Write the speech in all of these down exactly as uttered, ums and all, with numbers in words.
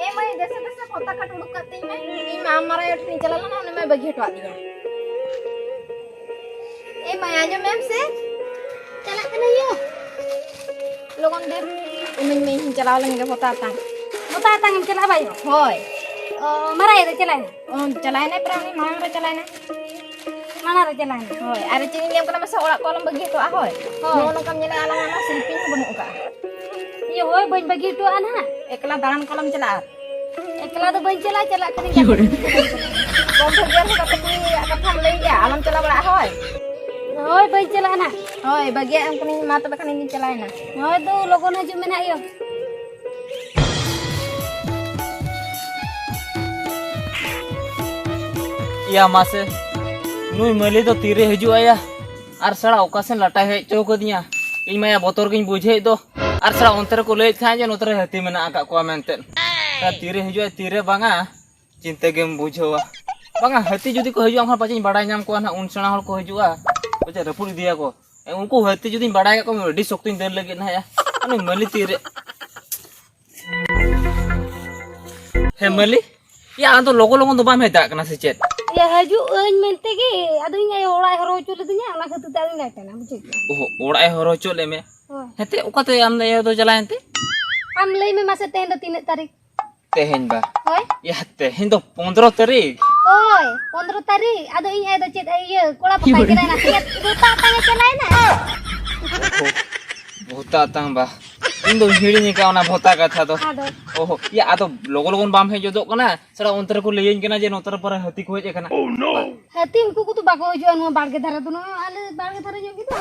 ᱮ ᱢᱟᱹᱭ, ᱫᱮᱥᱮ ᱫᱮᱥᱮ ᱯᱷᱚᱛᱟ ᱠᱟᱴ ᱩᱰᱩᱠ ᱠᱟᱜ ᱛᱤᱧ ᱢᱮ᱾ ᱤᱧ ᱢᱟ ᱟᱢ ᱢᱟᱨᱟᱝ ᱟᱭᱳ ᱴᱷᱮᱱᱤᱧ ᱪᱟᱞᱟᱣ ᱞᱮᱱᱟ, ᱩᱱᱤ ᱢᱟᱭ ᱵᱟᱹᱜᱤ ᱦᱚᱴᱚᱣᱟᱫ ᱞᱤᱧᱟ᱾ ᱮ ᱢᱟᱹᱭ, ᱟᱸᱡᱚᱢ ᱢᱮᱢ ᱥᱮ᱾ ᱪᱟᱞᱟᱜ ᱠᱟᱱᱟ ᱭᱳ᱾ ᱞᱚᱜᱚᱱ ᱫᱮ, ᱤᱢᱟᱹᱧ ᱢᱮ, ᱤᱧ ᱪᱟᱞᱟᱣ ᱞᱮᱱ ᱜᱮ ᱯᱷᱚᱛᱟ ᱦᱟᱛᱟᱝ᱾ ᱯᱷᱚᱛᱟ ᱦᱟᱛᱟᱝ ᱮᱢ ᱪᱟᱞᱟᱜᱼᱟ ᱵᱟᱭᱳ? ᱦᱳᱭ᱾ ᱚ, ᱢᱟᱨᱟᱝ ᱟᱭᱳ ᱫᱚ ᱪᱟᱞᱟᱭ ᱱᱟ? ᱚ, ᱪᱟᱞᱟᱭ ᱱᱟᱭ, ᱯᱨᱟᱭ ᱩᱱᱤ ᱢᱟᱲᱟᱝ ᱨᱮ ᱪᱟᱞᱟᱭ ᱱᱟᱭ᱾ ᱢᱟᱲᱟᱝ ᱨᱮ ᱪᱟᱞᱟᱭ ᱱᱟ? ᱦᱳᱭ, ᱟᱨ ᱪᱮᱫ ᱤᱧ ᱞᱟᱹᱭᱟᱢ ᱠᱟᱱᱟ ᱢᱟᱥᱮ, ᱚᱲᱟᱜ ᱠᱚ ᱟᱞᱚᱢ ᱵᱟᱹᱜᱤ ᱦᱚᱴᱚᱣᱟᱜᱼᱟ, ᱦᱳᱭ? ᱦᱳᱭ᱾ ᱱᱚᱜᱼᱚ ᱱᱚᱝᱠᱟᱢ ᱧᱮᱞᱟ, ᱟᱞᱟᱝ ᱚᱱᱟ ᱥᱤᱞᱯᱤᱧ ᱦᱚᱸ ᱵᱟᱹᱱᱩᱜ ᱟᱠᱟᱜᱼᱟ᱾ ᱤᱭᱟᱹ, ᱦᱳᱭ, ᱵᱟᱹᱧ ᱵᱟᱹᱜᱤ ᱦᱚᱴᱚᱣᱟᱜᱼᱟ ᱱᱟᱦᱟᱜ᱾ ᱮᱠᱞᱟ ᱫᱟᱬᱟᱱ ᱠᱚ ᱟᱞᱚᱢ ᱪᱟᱞᱟᱜᱼᱟ᱾ ᱮᱠᱞᱟ ᱫᱚ ᱵᱟᱹᱧ ᱪᱟᱞᱟᱜᱼᱟ, ᱪᱟᱞᱟᱜ ᱠᱷᱟᱱᱤᱧ ᱜᱟᱛᱮ ᱠᱩᱲᱤ ᱥᱟᱶ᱾ ᱠᱚᱢ ᱥᱚᱢ ᱜᱮᱭᱟ ᱥᱮ ᱜᱟᱛᱮ ᱠᱩᱲᱤᱭᱟᱜ ᱠᱟᱛᱷᱟᱢ ᱞᱟᱹᱭ ᱜᱮᱭᱟ, ᱟᱞᱚᱢ ᱪᱟᱞᱟᱣ ᱵᱟᱲᱟᱜᱼᱟ, ᱦᱳᱭ? ᱦᱳᱭ, ᱵᱟᱹᱧ ᱪᱟᱞᱟᱜᱼᱟ ᱱᱟᱦᱟᱜ᱾ ᱦᱳᱭ, ᱵᱟᱹᱜᱤᱭᱟᱜ ᱮᱢ ᱠᱟᱹᱱᱟᱹᱧ, ᱢᱟ ᱛᱚᱵᱮ ᱠᱷᱟᱱ ᱤᱧ ᱫᱩᱧ ᱪᱟᱞᱟᱣᱮᱱᱟ᱾ ᱦᱳᱭ, ᱫᱩ ᱞᱚᱜᱚᱱ ᱦᱤᱡᱩᱜ ᱢᱮ ᱱᱟᱦᱟᱜ ᱭᱳ᱾ ᱭᱟ ᱢᱟᱥᱮ, ᱱᱩᱭ ᱢᱟᱹᱞᱤ ᱫᱚ ᱛᱤᱨᱮ ᱦᱤᱡᱩᱜ ᱟᱭᱟ? ᱟᱨ ᱥᱟᱲᱟ ᱚᱠᱟ ᱥᱮᱱ ᱞᱟᱴᱟᱭ ᱦᱮᱡ ᱦᱚᱪᱚ ᱠᱟᱫᱤᱧᱟ? ᱤᱧ ᱢᱟ ᱭᱟ ᱵᱚᱛᱚᱨ ᱜᱤᱧ ᱵᱩᱡᱷᱟᱹᱣᱮᱫ ᱫᱚ᱾ ᱟᱨ ᱥᱟᱲᱟ ᱚᱱᱛᱮ ᱨᱮᱠᱚ ᱞᱟᱹᱭᱮᱫ ᱛᱟᱦᱮᱸᱫ ᱡᱮ ᱱᱚᱛᱮ ᱨᱮ ᱦᱟᱹᱛᱤ ᱢᱮᱱᱟᱜ ᱟᱠᱟᱫ ᱠᱚᱣᱟ ᱢᱮᱱᱛᱮ᱾ ᱥᱟᱲᱟ ᱛᱤᱨᱮ ᱦᱤᱡᱩᱜ ᱟᱭ, ᱛᱤᱨᱮ ᱵᱟᱝᱟ, ᱪᱤᱱᱛᱟᱹ ᱜᱮᱢ ᱵᱩᱡᱷᱟᱹᱣᱟ᱾ ᱵᱟᱝᱟ, ᱦᱟᱹᱛᱤ ᱡᱩᱫᱤ ᱠᱚ ᱦᱤᱡᱩᱜᱼᱟ, ᱮᱱᱠᱷᱟᱱ ᱯᱟᱪᱮᱧ ᱵᱟᱲᱟᱭ ᱧᱟᱢ ᱠᱚᱣᱟ ᱱᱟᱦᱟᱜ, ᱩᱱ ᱥᱮᱬᱟ ᱦᱚᱲ ᱠᱚ ᱦᱤᱡᱩᱜᱼᱟ, ᱯᱟᱪᱮᱫ ᱨᱟᱹᱯᱩᱫ ᱤᱫᱤᱭᱟᱠᱚ᱾ ᱩᱱᱠᱩ ᱦᱟᱹᱛᱤ ᱡᱩᱫᱤᱧ ᱵᱟᱲᱟᱭ ᱠᱟᱜ ᱠᱚᱣᱟ, ᱟᱹᱰᱤ ᱥᱚᱠᱛᱚᱧ ᱫᱟᱹᱲ ᱞᱟᱹᱜᱤᱫ ᱱᱟᱦᱟᱜ᱾ ᱩᱱᱤ ᱢᱟᱹᱞᱤ ᱛᱤᱨᱮ᱾ ᱦᱮᱸ ᱢᱟᱹᱞᱤ, ᱭᱟ ᱟᱢ ᱫᱚ ᱞᱚᱜᱚᱱ ᱞᱚᱜᱚᱱ ᱫᱚ ᱵᱟᱢ ᱦᱮᱡ ᱫᱟᱲᱮᱭᱟᱜ ᱠᱟᱱᱟ ᱥᱮ ᱪᱮᱫ? ᱭᱟ ᱦᱤᱡᱩᱜ ᱟᱹᱧ ᱢᱮᱱᱛᱮ ᱜᱮ, ᱟᱫᱚ ᱤᱧ ᱟᱭᱳ ᱚᱲᱟᱜ ᱮ ᱦᱚᱨᱦᱚ ᱦᱚᱪᱚ ᱞᱤᱫᱤᱧᱟ, ᱚᱱᱟ ᱠᱷᱟᱹᱛᱤᱨ ᱛᱮ ᱟᱫᱚᱧ ᱞᱮᱴ ᱮᱱᱟ, ᱵᱩᱡᱷᱟᱹᱣ ᱠᱮᱫᱟᱢ᱾ ᱚᱦᱚ, ᱚᱲᱟᱜ ᱮ ᱦᱚᱨᱦᱚ ᱦᱚᱪᱚ ᱞᱮᱫ ᱢᱮ? ᱦᱳᱭ᱾ ᱦᱮᱸᱛᱮ ᱚᱠᱟᱛᱮ ᱟᱢ ᱫᱚ ᱤᱭᱟᱹ ᱫᱚ ᱪᱟᱞᱟᱣᱮᱱ ᱛᱮ? ᱟᱢ ᱞᱟᱹᱭ ᱢᱮ ᱢᱟᱥᱮ, ᱛᱮᱦᱮᱧ ᱫᱚ ᱛᱤᱱᱟᱹᱜ ᱛᱟᱹᱨᱤᱠᱷ? ᱛᱮᱦᱮᱧ ᱵᱟ? ᱦᱳᱭ᱾ ᱭᱟ, ᱛᱮᱦᱮᱧ ᱫᱚ ᱯᱚᱱᱫᱽᱨᱚ ᱛᱟᱹᱨᱤᱠᱷ᱾ ᱦᱳᱭ, ᱯᱚᱱᱫᱽᱨᱚ ᱛᱟᱹᱨᱤᱠᱷ᱾ ᱟᱫᱚ ᱤᱧ ᱟᱭᱳ ᱫᱚ ᱪᱮᱫ ᱤᱭᱟᱹ ᱠᱚᱲᱟ ᱯᱚᱛᱟᱭ ᱠᱟᱱᱟᱭ ᱱᱟᱥᱮᱭᱟᱜ ᱵᱷᱚᱛᱟ ᱦᱟᱛᱟᱝ ᱮ ᱪᱟᱞᱟᱣᱮᱱᱟ᱾ ᱚᱦᱚ, ᱵᱷᱚᱛᱟ ᱟᱛᱟᱝ ᱵᱟ? ᱤᱧ ᱫᱚ ᱦᱤᱲᱤᱧ ᱟᱠᱟᱫ ᱚᱱᱟ ᱵᱷᱚᱛᱟ ᱠᱟᱛᱷᱟ ᱫᱚ᱾ ᱟᱫᱚ? ᱚᱦᱚ, ᱭᱟ, ᱟᱫᱚ ᱞᱚᱜᱚᱱ ᱞᱚᱜᱚᱱ ᱵᱟᱢ ᱦᱮᱡ ᱜᱚᱫᱚᱜ ᱠᱟᱱᱟ? ᱥᱟᱞᱟ ᱚᱱᱛᱮ ᱨᱮᱠᱚ ᱞᱟᱹᱭᱟᱹᱧ ᱠᱟᱱᱟ ᱡᱮ ᱱᱚᱛᱮ ᱨᱮ ᱯᱟᱨᱟ ᱦᱟᱹᱛᱤ ᱠᱚ ᱦᱮᱡ ᱟᱠᱟᱱᱟ᱾ ᱦᱟᱹᱛᱤ ᱩᱱᱠᱩ ᱠᱚᱫᱚ ᱵᱟᱠᱚ ᱦᱤᱡᱩᱜᱼᱟ ᱱᱚᱣᱟ ᱵᱟᱲᱜᱮ ᱫᱷᱟᱨᱮ ᱫᱚ, ᱱᱚᱣᱟ ᱟᱞᱮ ᱵᱟᱲᱜᱮ ᱫᱷᱟᱨᱮ ᱧᱚᱜ ᱜᱮᱫᱚ᱾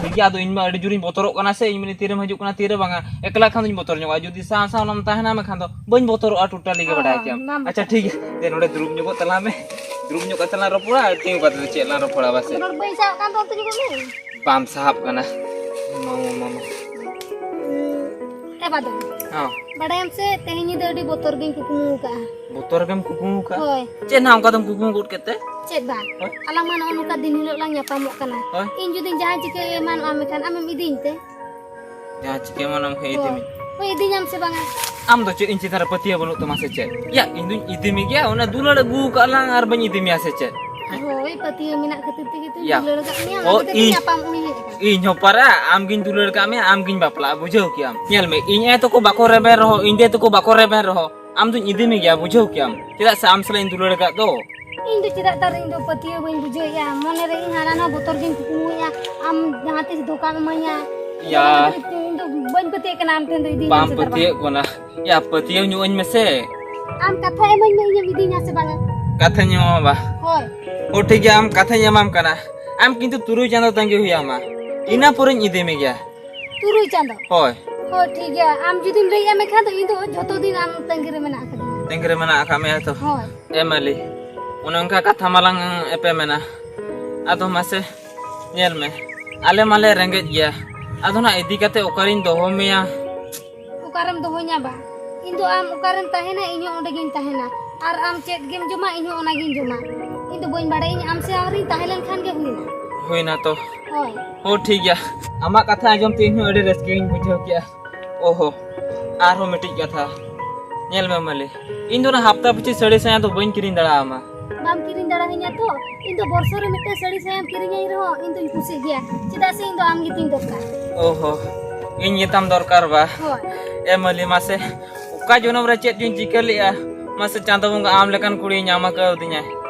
ᱴᱷᱤᱠ ᱜᱮᱭᱟ, ᱟᱫᱚ ᱤᱧ ᱢᱟ ᱟᱹᱰᱤ ᱡᱳᱨᱤᱧ ᱵᱚᱛᱚᱨᱚᱜ ᱠᱟᱱᱟ ᱥᱮ, ᱤᱧ ᱢᱮᱱᱮᱫ ᱛᱤᱨᱮᱢ ᱦᱤᱡᱩᱜ ᱠᱟᱱᱟ, ᱛᱤᱨᱮ ᱵᱟᱝᱟ, ᱮᱠᱞᱟ ᱠᱷᱟᱱ ᱫᱚᱧ ᱵᱚᱛᱚᱨ ᱧᱚᱜᱚᱜᱼᱟ, ᱡᱩᱫᱤ ᱥᱟᱶ ᱥᱟᱶ ᱚᱱᱟᱢ ᱛᱟᱦᱮᱱᱟ ᱢᱮᱱᱠᱷᱟᱱ ᱫᱚ ᱵᱟᱹᱧ ᱵᱚᱛᱚᱨᱚᱜᱼᱟ ᱴᱳᱴᱟᱞᱤ ᱜᱮ, ᱚ, ᱵᱟᱰᱟᱭ ᱠᱮᱭᱟᱢ᱾ ᱵᱟᱢ ᱟᱪᱪᱷᱟ ᱵᱚᱛᱚᱨᱚᱜᱼᱟ᱾ ᱴᱷᱤᱠ ᱜᱮᱭᱟ, ᱫᱮ ᱱᱚᱰᱮ ᱫᱩᱲᱩᱵ ᱧᱚᱜᱚᱜ ᱛᱟᱞᱟᱝ ᱢᱮ, ᱫᱩᱲᱩᱵ ᱧᱚᱜ ᱠᱟᱛᱮ ᱞᱟᱝ ᱨᱚᱯᱚᱲᱟ, ᱟᱨ ᱛᱤᱸᱜᱩ ᱠᱟᱛᱮ ᱫᱚ ᱪᱮᱫ ᱞᱟᱝ ᱨᱚᱯᱚᱲᱟ, ᱵᱟᱥᱮ? ᱨᱚᱲ ᱵᱟᱹᱧ ᱥᱟᱵ ᱠᱟᱱ ᱫᱚ ᱚᱱᱛᱮ ᱧᱚᱜᱚᱜ ᱢᱮ᱾ ᱵᱟᱢ ᱥᱟᱦᱟᱵ ᱠᱟᱱᱟ᱾ ᱢᱟᱢᱟ, ᱢᱟᱢᱟ᱾ ᱮ ᱵᱟᱫᱚ᱾ ᱦᱚᱸ᱾ ᱵᱟᱰᱟᱭᱟᱢ ᱥᱮ, ᱛᱮᱦᱮᱧ ᱧᱤᱫᱟᱹ ᱟᱹᱰᱤ ᱵᱚᱛᱚᱨ ᱜᱤᱧ ᱠᱩᱠᱢᱩ ᱟᱠᱟᱫᱼᱟ᱾ ᱵᱚᱛᱚᱨ ᱜᱮᱢ ᱠᱩᱠᱢᱩ ᱟᱠᱟᱫᱼᱟ? ᱦᱳᱭ᱾ ᱪᱮᱫ ᱱᱟᱦᱟᱜ ᱚᱱᱠᱟ ᱫᱚᱢ ᱠᱩᱠᱢᱩ ᱜᱚᱫ ᱠᱮᱫ ᱛᱮ? ᱪᱮᱫ ᱵᱟᱝ? ᱦᱳᱭ᱾ ᱟᱞᱟᱝ ᱢᱟ ᱱᱚᱜᱼᱚ ᱱᱚᱝᱠᱟ ᱫᱤᱱ ᱦᱤᱞᱳᱜ ᱞᱟᱝ ᱧᱟᱯᱟᱢᱚᱜ ᱠᱟᱱᱟ᱾ ᱦᱳᱭ᱾ ᱤᱧ ᱡᱩᱫᱤ ᱡᱟᱦᱟᱸ ᱪᱤᱠᱟᱹ ᱮᱢᱟᱱᱚᱜᱼᱟ, ᱢᱮᱱᱠᱷᱟᱱ ᱟᱢᱮᱢ ᱤᱫᱤᱧ ᱛᱮ? ᱡᱟᱦᱟᱸ ᱪᱤᱠᱟᱹ ᱮᱢᱟᱱᱚᱜᱼᱟ, ᱢᱮᱱᱠᱷᱟᱱ ᱤᱫᱤ ᱦᱳᱭ᱾ ᱢᱮ᱾ ᱦᱳᱭ, ᱤᱫᱤᱧᱟᱢ ᱥᱮ ᱵᱟᱝᱟ? ᱟᱢ ᱫᱚ ᱪᱮᱫ ᱤᱧ ᱪᱮᱛᱟᱱ ᱨᱮ ᱯᱟᱹᱛᱭᱟᱹᱣ ᱵᱟᱹᱱᱩᱜ ᱛᱟᱢᱟ ᱥᱮ ᱪᱮᱫ? ᱭᱟ, ᱤᱧ ᱫᱩᱧ ᱤᱫᱤ ᱢᱮ ᱜᱮᱭᱟ, ᱚᱱᱟ ᱫᱩᱞᱟᱹᱲ ᱟᱹᱜᱩ ᱠᱟᱜ ᱞᱟᱝ ᱟᱨ ᱵᱟᱹᱧ ᱤᱫᱤ ᱢᱮᱭᱟ ᱥᱮ ᱪᱮᱫ? ᱦᱳᱭ, ᱯᱟᱹᱛᱭᱟᱹᱣ ᱢᱮᱱᱟᱜ ᱠᱷᱟᱹᱛᱤᱨ ᱛᱮᱜᱮ ᱛᱚᱧ ᱭᱟ᱾ ᱫᱩᱞᱟᱹᱲ ᱟᱠᱟᱫ ᱢᱮᱭᱟ, ᱚ, ᱚᱱᱟ ᱠᱷᱟᱹᱛᱤᱨ ᱛᱮ ᱤᱧ ᱧᱟᱯᱟᱢ ᱩᱭ ᱦᱮᱡ ᱟᱠᱟᱱᱟ᱾ ᱤᱧ ᱦᱚᱸ ᱯᱟᱨᱟ, ᱟᱢ ᱜᱤᱧ ᱫᱩᱞᱟᱹᱲ ᱠᱟᱜ ᱢᱮᱭᱟ, ᱟᱢ ᱜᱤᱧ ᱵᱟᱯᱞᱟᱜᱼᱟ, ᱵᱩᱡᱷᱟᱹᱣ ᱠᱮᱜᱼᱟᱢ? ᱧᱮᱞ ᱢᱮ, ᱤᱧ ᱟᱭᱳ ᱛᱟᱠᱚ ᱵᱟᱠᱚ ᱨᱮᱵᱮᱱ ᱨᱮᱦᱚᱸ, ᱤᱧ ᱫᱟᱹᱭ ᱛᱟᱠᱚ ᱵᱟᱠᱚ ᱨᱮᱵᱮᱱ ᱨᱮᱦᱚᱸ, ᱟᱢ ᱫᱩᱧ ᱤᱫᱤ ᱢᱮ ᱜᱮᱭᱟ, ᱵᱩᱡᱷᱟᱹᱣ ᱠᱮᱜᱼᱟᱢ? ᱪᱮᱫᱟᱜ ᱥᱮ ᱟᱢ ᱥᱟᱞᱟᱜ ᱤᱧ ᱫᱩᱞᱟᱹᱲ ᱟᱠᱟᱫ ᱫᱚ᱾ ᱤᱧ ᱫᱚ ᱪᱮᱫᱟᱜ ᱛᱟᱨ ᱤᱧ ᱫᱚ ᱯᱟᱹᱛᱭᱟᱹᱣ ᱵᱟᱹᱧ ᱵᱩᱡᱷᱟᱹᱣᱮᱫᱼᱟ᱾ ᱢᱚᱱᱮ ᱨᱮ ᱤᱧ ᱦᱟᱱᱟ ᱱᱟᱣᱟ ᱵᱚᱛᱚᱨ ᱜᱤᱧ ᱠᱩᱠᱢᱩᱭᱮᱫᱼᱟ, ᱟᱢ ᱡᱟᱦᱟᱸ ᱛᱤᱥ ᱫᱷᱳᱠᱟᱢ ᱤᱢᱟᱹᱧᱟ᱾ ᱭᱟ᱾ ᱚᱱᱟ ᱠᱷᱟᱹᱛᱤᱨ ᱛᱮ ᱤᱧ ᱫᱚ ᱵᱟᱹᱧ ᱯᱟᱹᱛᱭᱟᱹᱜ ᱠᱟᱱᱟ ᱟᱢ ᱴᱷᱮᱱ ᱫᱚ ᱤᱫᱤᱧ ᱵᱟᱢ ᱥᱮ ᱵᱟᱝ? ᱯᱟᱹᱛᱭᱟᱹᱜ ᱠᱟᱱᱟ? ᱭᱟ, ᱯᱟᱹᱛᱭᱟᱹᱣ ᱧᱚᱜ ᱟᱹᱧ ᱢᱮᱥᱮ᱾ ᱟᱢ ᱠᱟᱛᱷᱟ ᱮᱢᱟᱹᱧ ᱢᱮ, ᱤᱧᱮᱢ ᱤᱫᱤᱧᱟ ᱥᱮ ᱵᱟᱝᱟ? ᱠᱟᱛᱷᱟᱧ ᱮᱢᱟᱢᱟ ᱵᱟ᱾ ᱦᱳᱭ᱾ ᱦᱳ, ᱴᱷᱤᱠ ᱜᱮᱭᱟ, ᱟᱢ ᱠᱟᱛᱷᱟᱧ ᱮᱢᱟᱢ ᱠᱟᱱᱟ᱾ ᱟᱢ ᱠᱤᱱᱛᱩ ᱛᱩᱨᱩᱭ ᱪᱟᱸᱫᱚ ᱛᱟᱸᱜᱤ ᱦᱩᱭ ᱟᱢᱟ, ᱤᱱᱟᱹ ᱯᱚᱨᱮᱧ ᱤᱫᱤ ᱢᱮ ᱜᱮᱭᱟ᱾ ᱛᱩᱨᱩᱭ ᱪᱟᱸᱫᱚ? ᱦᱳᱭ᱾ ᱦᱳᱭ, ᱴᱷᱤᱠ ᱜᱮᱭᱟ, ᱟᱢ ᱡᱩᱫᱤᱢ ᱞᱟᱹᱭᱮᱫᱼᱟ ᱢᱮᱱᱠᱷᱟᱱ ᱫᱚ ᱤᱧ ᱫᱚ ᱡᱷᱚᱛᱚ ᱫᱤᱱ ᱟᱢ ᱛᱟᱺᱜᱤ ᱨᱮ ᱢᱮᱱᱟᱜ ᱟᱠᱟᱫᱤᱧᱟ᱾ ᱛᱟᱺᱜᱤ ᱨᱮ ᱢᱮᱱᱟᱜ ᱟᱠᱟᱫ ᱢᱮᱭᱟ ᱛᱚ? ᱦᱳᱭ᱾ ᱮ ᱢᱟᱹᱞᱤ, ᱚᱱᱮ ᱚᱱᱠᱟ ᱠᱟᱛᱷᱟ ᱢᱟᱞᱟᱝ ᱮᱯᱮᱢᱮᱱᱟ᱾ ᱟᱫᱚ ᱢᱟᱥᱮ ᱧᱮᱞ ᱢᱮ, ᱟᱞᱮ ᱢᱟᱞᱮ ᱨᱮᱸᱜᱮᱡ ᱜᱮᱭᱟ, ᱟᱫᱚ ᱱᱟᱜ ᱤᱫᱤ ᱠᱟᱛᱮ ᱚᱠᱟᱨᱤᱧ ᱫᱚᱦᱚ ᱢᱮᱭᱟ? ᱚᱠᱟᱨᱮᱢ ᱫᱚᱦᱚᱧᱟ ᱵᱟ? ᱤᱧ ᱫᱚ ᱟᱢ ᱚᱠᱟᱨᱮᱢ ᱛᱟᱦᱮᱱᱟ, ᱤᱧ ᱦᱚᱸ ᱚᱸᱰᱮ ᱜᱤᱧ ᱛᱟᱦᱮᱱᱟ᱾ ᱟᱨ ᱟᱢ ᱪᱮᱫ ᱜᱮᱢ ᱡᱚᱢᱟ, ᱤᱧ ᱦᱚᱸ ᱚᱱᱟ ᱜᱤᱧ ᱡᱚᱢᱟ᱾ ᱤᱧ ᱫᱚ ᱵᱟᱹᱧ ᱵᱟᱲᱟᱭᱟ, ᱤᱧ ᱟᱢ ᱥᱟᱶ ᱨᱤᱧ ᱛᱟᱦᱮᱸ ᱞᱮᱱ ᱠᱷᱟᱱ ᱜᱮ ᱦᱩᱭᱱᱟ᱾ ᱦᱩᱭᱱᱟ ᱛᱚ? ᱦᱳᱭ᱾ ᱦᱳ, ᱴᱷᱤᱠ ᱜᱮᱭᱟ, ᱟᱢᱟᱜ ᱠᱟᱛᱷᱟ ᱟᱸᱡᱚᱢ ᱛᱮ ᱤᱧ ᱦᱚᱸ ᱟᱹᱰᱤ ᱨᱟᱹᱥᱠᱟᱹ ᱜᱤᱧ ᱵᱩᱡᱷᱟᱹᱣ ᱠᱮᱜᱼᱟ᱾ ᱚᱦᱚ, ᱟᱨᱦᱚᱸ ᱢᱤᱫᱴᱤᱡ ᱠᱟᱛᱷᱟ, ᱧᱮᱞ ᱢᱮ ᱢᱟᱹᱞᱤ, ᱤᱧ ᱫᱚ ᱚᱱᱟ ᱦᱟᱯᱛᱟ ᱯᱤᱪᱷᱤ ᱥᱟᱹᱲᱤ ᱥᱟᱭᱟ ᱫᱚ ᱵᱟᱹᱧ ᱠᱤᱨᱤᱧ ᱫᱟᱲᱮᱭᱟᱢᱟ᱾ ᱵᱟᱢ ᱠᱤᱨᱤᱧ ᱫᱟᱲᱮᱭᱟᱹᱧᱟ ᱛᱚ? ᱤᱧ ᱫᱚ ᱵᱚᱨᱥᱚ ᱨᱮ ᱢᱤᱫᱴᱮᱱ ᱥᱟᱹᱲᱤ ᱥᱟᱭᱟᱢ ᱠᱤᱨᱤᱧᱟᱹᱧ ᱨᱮᱦᱚᱸ ᱤᱧ ᱫᱚᱧ ᱠᱩᱥᱤᱜ ᱜᱮᱭᱟ, ᱪᱮᱫᱟᱜ ᱥᱮ ᱤᱧ ᱫᱚ ᱟᱢ ᱜᱮᱛᱤᱧ ᱫᱚᱨᱠᱟᱨ᱾ ᱚᱦᱚ, ᱤᱧ ᱜᱮᱛᱟᱢ ᱫᱚᱨᱠᱟᱨ ᱵᱟ? ᱦᱳᱭ᱾ ᱮ ᱢᱟᱹᱞᱤ, ᱢᱟᱥᱮ, ᱚᱠᱟ ᱡᱚᱱᱚᱢ ᱨᱮ ᱪᱮᱫ ᱪᱚᱧ ᱪᱤᱠᱟᱹ ᱞᱮᱜᱼᱟ, ᱢᱟᱥᱮ, ᱪᱟᱸᱫᱚ ᱵᱚᱸᱜᱟ ᱟᱢ ᱞᱮᱠᱟᱱ ᱠᱩᱲᱤᱭ ᱧᱟᱢ ᱟᱠᱟᱣᱫᱤᱧᱟ᱾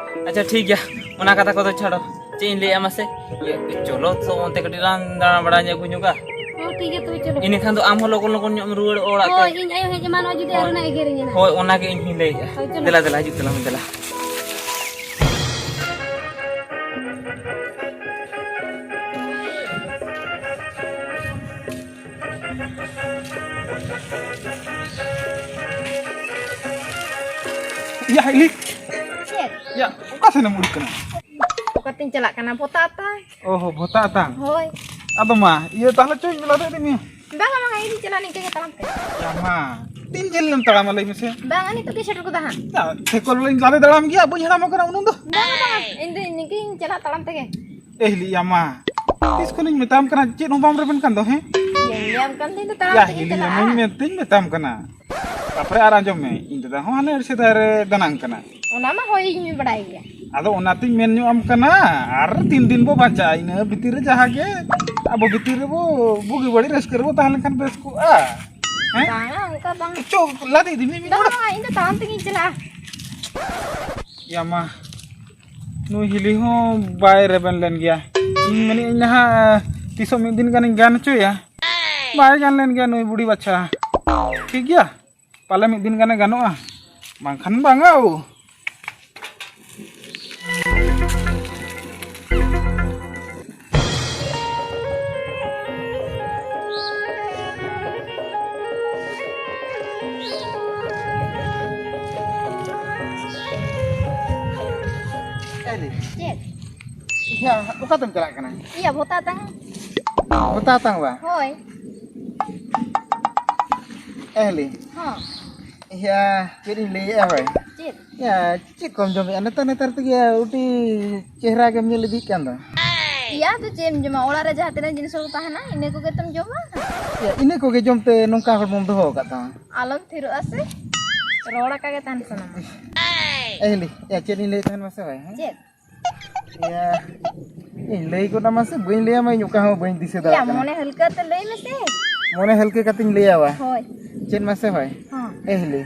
ᱟᱪᱪᱷᱟ, ᱴᱷᱤᱠ ᱜᱮᱭᱟ, ᱚᱱᱟ ᱠᱟᱛᱷᱟ ᱠᱚᱫᱚ ᱪᱷᱟᱲᱚ᱾ ᱪᱮᱫ ᱤᱧ ᱞᱟᱹᱭᱟ ᱢᱟᱥᱮ? ᱤᱭᱟᱹ, ᱪᱚᱞᱚ ᱛᱚ ᱚᱱᱛᱮ ᱠᱟᱹᱴᱤᱡ ᱞᱟᱝ ᱫᱟᱬᱟ ᱵᱟᱲᱟ ᱧᱚᱜ ᱟᱹᱜᱩ ᱧᱚᱜᱟ᱾ ᱦᱚᱸ, ᱴᱷᱤᱠ ᱜᱮᱭᱟ, ᱛᱚᱵᱮ ᱪᱚᱞᱚ᱾ ᱤᱱᱟᱹ ᱠᱷᱟᱱ ᱫᱚ ᱟᱢ ᱦᱚᱸ ᱞᱚᱜᱚᱱ ᱞᱚᱜᱚᱱ ᱧᱚᱜ ᱮᱢ ᱨᱩᱣᱟᱹᱲ ᱚᱲᱟᱜ ᱛᱮ᱾ ᱦᱳᱭ, ᱤᱧ ᱟᱭᱳ ᱦᱮᱡ ᱮᱢᱟᱱᱚᱜᱼᱟ, ᱡᱩᱫᱤ ᱦᱳᱭ᱾ ᱟᱨᱦᱚᱸ ᱱᱟᱜ ᱮᱜᱮᱨᱤᱧᱟ ᱱᱟᱜ᱾ ᱦᱳᱭ, ᱚᱱᱟᱜᱮ ᱤᱧ ᱦᱚᱸᱧ ᱞᱟᱹᱭᱮᱫᱼᱟ᱾ ᱦᱳᱭ, ᱪᱚᱞᱚ᱾ ᱫᱮᱞᱟ, ᱫᱮᱞᱟ, ᱦᱤᱡᱩᱜ ᱛᱟᱞᱟᱝ ᱢᱮ, ᱫᱮᱞᱟ᱾ ᱭᱟ, ᱦᱤᱞᱤ᱾ ᱪᱮᱫ? ᱭᱟ, ᱚᱠᱟ ᱥᱮᱱᱮᱢ ᱩᱰᱩᱠ ᱠᱟᱱᱟ? ᱚᱠᱟᱛᱮᱧ ᱪᱟᱞᱟᱜ ᱠᱟᱱᱟ? ᱯᱚᱛᱟ ᱟᱛᱟ᱾ ᱚᱦᱚ, ᱵᱷᱚᱛᱟ ᱟᱛᱟᱝ᱾ ᱦᱳᱭ᱾ ᱟᱫᱚ ᱢᱟ, ᱤᱭᱟᱹ, ᱛᱟᱦᱞᱮ ᱪᱚᱧ ᱞᱟᱫᱮ ᱤᱫᱤ ᱢᱮᱭᱟ᱾ ᱵᱟᱝᱟ, ᱵᱟᱝᱟ, ᱤᱧ ᱪᱟᱞᱟᱜ ᱱᱤᱝᱠᱟᱹ ᱜᱮ ᱛᱟᱲᱟᱢ ᱛᱮ᱾ ᱭᱟ ᱢᱟ, ᱛᱤᱱ ᱡᱷᱟᱹᱞ ᱮᱢ ᱛᱟᱲᱟᱢᱟ ᱞᱟᱹᱭ ᱢᱮᱥᱮ? ᱵᱟᱝᱟ, ᱱᱤᱛᱚᱜ ᱜᱮ ᱥᱮᱴᱮᱨ ᱜᱚᱫᱟ ᱦᱟᱸᱜ᱾ ᱭᱟ, ᱥᱟᱭᱠᱮᱞ ᱵᱟᱞᱟᱧ ᱞᱟᱫᱮ ᱫᱟᱲᱟᱢ ᱜᱮᱭᱟ, ᱵᱟᱹᱧ ᱦᱟᱲᱟᱢᱚᱜ ᱠᱟᱱᱟ ᱩᱱᱟᱹᱜ ᱫᱚ᱾ ᱵᱟᱝᱟ, ᱵᱟᱝᱟ, ᱤᱧ ᱫᱚ ᱱᱤᱝᱠᱟᱹᱧ ᱪᱟᱞᱟᱜ ᱛᱟᱲᱟᱢ ᱛᱮᱜᱮ᱾ ᱮ ᱦᱤᱞᱤ ᱭᱟ ᱢᱟ, ᱛᱤᱥ ᱠᱷᱚᱱᱤᱧ ᱢᱮᱛᱟᱢ ᱠᱟᱱᱟ, ᱪᱮᱫ ᱦᱚᱸ ᱵᱟᱢ ᱨᱮᱵᱮᱱ ᱠᱟᱱ ᱫᱚ, ᱦᱮᱸ? ᱤᱭᱟᱹᱧ ᱞᱟᱹᱭᱟᱢ ᱠᱟᱱ ᱫᱚ, ᱤᱧ ᱫᱚ ᱛᱟᱲᱟᱢ ᱭᱟ, ᱛᱮᱜᱤᱧ ᱦᱤᱞᱤ ᱪᱟᱞᱟᱜᱼᱟ᱾ ᱮᱢᱟᱹᱧ ᱢᱮᱱᱛᱮᱧ ᱢᱮᱛᱟᱢ ᱠᱟᱱᱟ᱾ ᱛᱟᱯᱚᱨᱮ ᱟᱨ ᱟᱸᱡᱚᱢ ᱢᱮ, ᱤᱧ ᱫᱟᱫᱟ ᱦᱚᱸ ᱦᱟᱱᱮ ᱟᱹᱰᱤ ᱥᱮᱫᱟᱭ ᱨᱮ ᱫᱟᱱᱟᱝ ᱠᱟᱱᱟ᱾ ᱚᱱᱟ ᱢᱟ ᱦᱳᱭ, ᱤᱧ ᱵᱟᱲᱟᱭ ᱜᱮᱭᱟ᱾ ᱟᱫᱚ ᱚᱱᱟᱛᱤᱧ ᱢᱮᱱ ᱧᱚᱜ ᱟᱢ ᱠᱟᱱᱟ, ᱟᱨ ᱛᱤᱱ ᱫᱤᱱ ᱵᱚ ᱵᱟᱧᱪᱟᱜᱼᱟ, ᱤᱱᱟᱹ ᱵᱷᱤᱛᱤᱨ ᱨᱮ ᱡᱟᱦᱟᱸ ᱜᱮ ᱟᱵᱚ ᱵᱷᱤᱛᱤᱨ ᱨᱮᱵᱚ ᱵᱩᱜᱤ ᱵᱟᱹᱲᱤᱡ ᱨᱟᱹᱥᱠᱟᱹ ᱨᱮᱵᱚ ᱛᱟᱦᱮᱸ ᱞᱮᱱᱠᱷᱟᱱ ᱵᱮᱥ ᱠᱚᱜᱼᱟ᱾ ᱦᱮᱸ? ᱵᱟᱝᱟ, ᱚᱱᱠᱟ ᱵᱟᱝ᱾ ᱪᱚ, ᱞᱟᱫᱮ ᱤᱫᱤ ᱢᱮ, ᱢᱤᱫ ᱵᱟᱝ, ᱦᱚᱲ᱾ ᱵᱟᱝ, ᱤᱧ ᱫᱚ ᱛᱟᱲᱟᱢ ᱛᱮᱜᱤᱧ ᱪᱟᱞᱟᱜᱼᱟ᱾ ᱭᱟ ᱢᱟ, ᱱᱩᱭ ᱦᱤᱞᱤ ᱦᱚᱸ ᱵᱟᱭ ᱨᱮᱵᱮᱱ ᱞᱮᱱ ᱜᱮᱭᱟ᱾ ᱤᱧ ᱢᱮᱱᱮᱫ ᱟᱹᱧ ᱱᱟᱦᱟᱜ, ᱛᱤᱥᱚᱜ ᱢᱤᱫ ᱫᱤᱱ ᱜᱟᱱᱤᱧ ᱜᱟᱱ ᱦᱚᱪᱚᱭᱟ᱾ ᱵᱟᱭ ᱜᱟᱱ ᱞᱮᱱ ᱜᱮᱭᱟ ᱱᱩᱭ ᱵᱩᱰᱷᱤ ᱵᱟᱪᱷᱟ᱾ ᱴᱷᱤᱠ ᱜᱮᱭᱟ, ᱯᱟᱞᱮ ᱢᱤᱫ ᱫᱤᱱ ᱜᱟᱱᱮ ᱜᱟᱱᱚᱜᱼᱟ, ᱵᱟᱝᱠᱷᱟᱱ ᱵᱟᱝᱟ ᱳ᱾ ᱮᱞᱤ᱾ ᱪᱮᱫ? ᱤᱭᱟᱹ, ᱚᱠᱟᱛᱮᱢ ᱪᱟᱞᱟᱜ ᱠᱟᱱᱟ? ᱤᱭᱟᱹ, ᱵᱷᱚᱛᱟ ᱛᱟᱝ᱾ ᱵᱷᱚᱛᱟ ᱛᱟᱝ ᱵᱟ? ᱦᱳᱭ᱾ ᱮᱞᱤ᱾ ᱦᱚᱸ᱾ ᱤᱭᱟᱹ, ᱪᱮᱫ ᱤᱧ ᱞᱟᱹᱭᱮᱫᱼᱟ ᱦᱳᱭ? ᱪᱮᱫ? ᱤᱭᱟᱹ, ᱪᱮᱫ ᱠᱚᱢ ᱡᱚᱢᱮᱫᱼᱟ? ᱱᱮᱛᱟᱨ, ᱱᱮᱛᱟᱨ ᱛᱮᱜᱮ ᱟᱹᱰᱤ ᱪᱮᱦᱨᱟ ᱜᱮᱢ ᱧᱮᱞ ᱤᱫᱤᱜ ᱠᱟᱱ ᱫᱚ᱾ ᱤᱭᱟᱹ, ᱟᱫᱚ ᱪᱮᱫ ᱮᱢ ᱡᱚᱢᱟ? ᱚᱲᱟᱜ ᱨᱮ ᱡᱟᱦᱟᱸ ᱛᱤᱱᱟᱹᱜ ᱡᱤᱱᱤᱥ ᱠᱚ ᱛᱟᱦᱮᱱᱟ, ᱤᱱᱟᱹ ᱠᱚᱜᱮ ᱛᱚᱢ ᱡᱚᱢᱟ᱾ ᱤᱭᱟᱹ, ᱤᱱᱟᱹ ᱠᱚᱜᱮ ᱡᱚᱢ ᱛᱮ ᱱᱚᱝᱠᱟ ᱦᱚᱲᱢᱚᱢ ᱫᱚᱦᱚ ᱟᱠᱟᱫ ᱛᱟᱢᱟ? ᱟᱞᱚᱢ ᱛᱷᱤᱨᱚᱜᱼᱟ ᱥᱮ, ᱨᱚᱲ ᱟᱠᱟ ᱜᱮ ᱛᱟᱦᱮᱱ ᱥᱟᱱᱟᱢᱟ᱾ ᱮ ᱦᱤᱞᱤ, ᱮ, ᱪᱮᱫ ᱤᱧ ᱞᱟᱹᱭᱮᱫ ᱛᱟᱦᱮᱱ ᱢᱟᱥᱮ ᱦᱳᱭ, ᱦᱮᱸ? ᱪᱮᱫ? ᱤᱭᱟᱹ, ᱤᱧ ᱞᱟᱹᱭ ᱜᱚᱫ ᱟᱢᱟ ᱥᱮ ᱵᱟᱹᱧ ᱞᱟᱹᱭ ᱟᱢᱟ, ᱤᱧ ᱚᱠᱟ ᱦᱚᱸ ᱵᱟᱹᱧ ᱫᱤᱥᱟᱹ ᱭᱟ, ᱫᱟᱲᱮᱭᱟᱜ ᱠᱟᱱᱟ᱾ ᱢᱚᱱᱮ ᱦᱟᱹᱞᱠᱟᱹ ᱛᱮ ᱞᱟᱹᱭ ᱢᱮᱥᱮ᱾ ᱢᱚᱱᱮ ᱦᱟᱹᱞᱠᱟᱹ ᱠᱟᱛᱮᱧ ᱞᱟᱹᱭ ᱟᱢᱟ᱾ ᱦᱳᱭ᱾ ᱪᱮᱫ ᱢᱟᱥᱮ ᱦᱳᱭ? ᱦᱚᱸ᱾ ᱮ ᱦᱤᱞᱤ᱾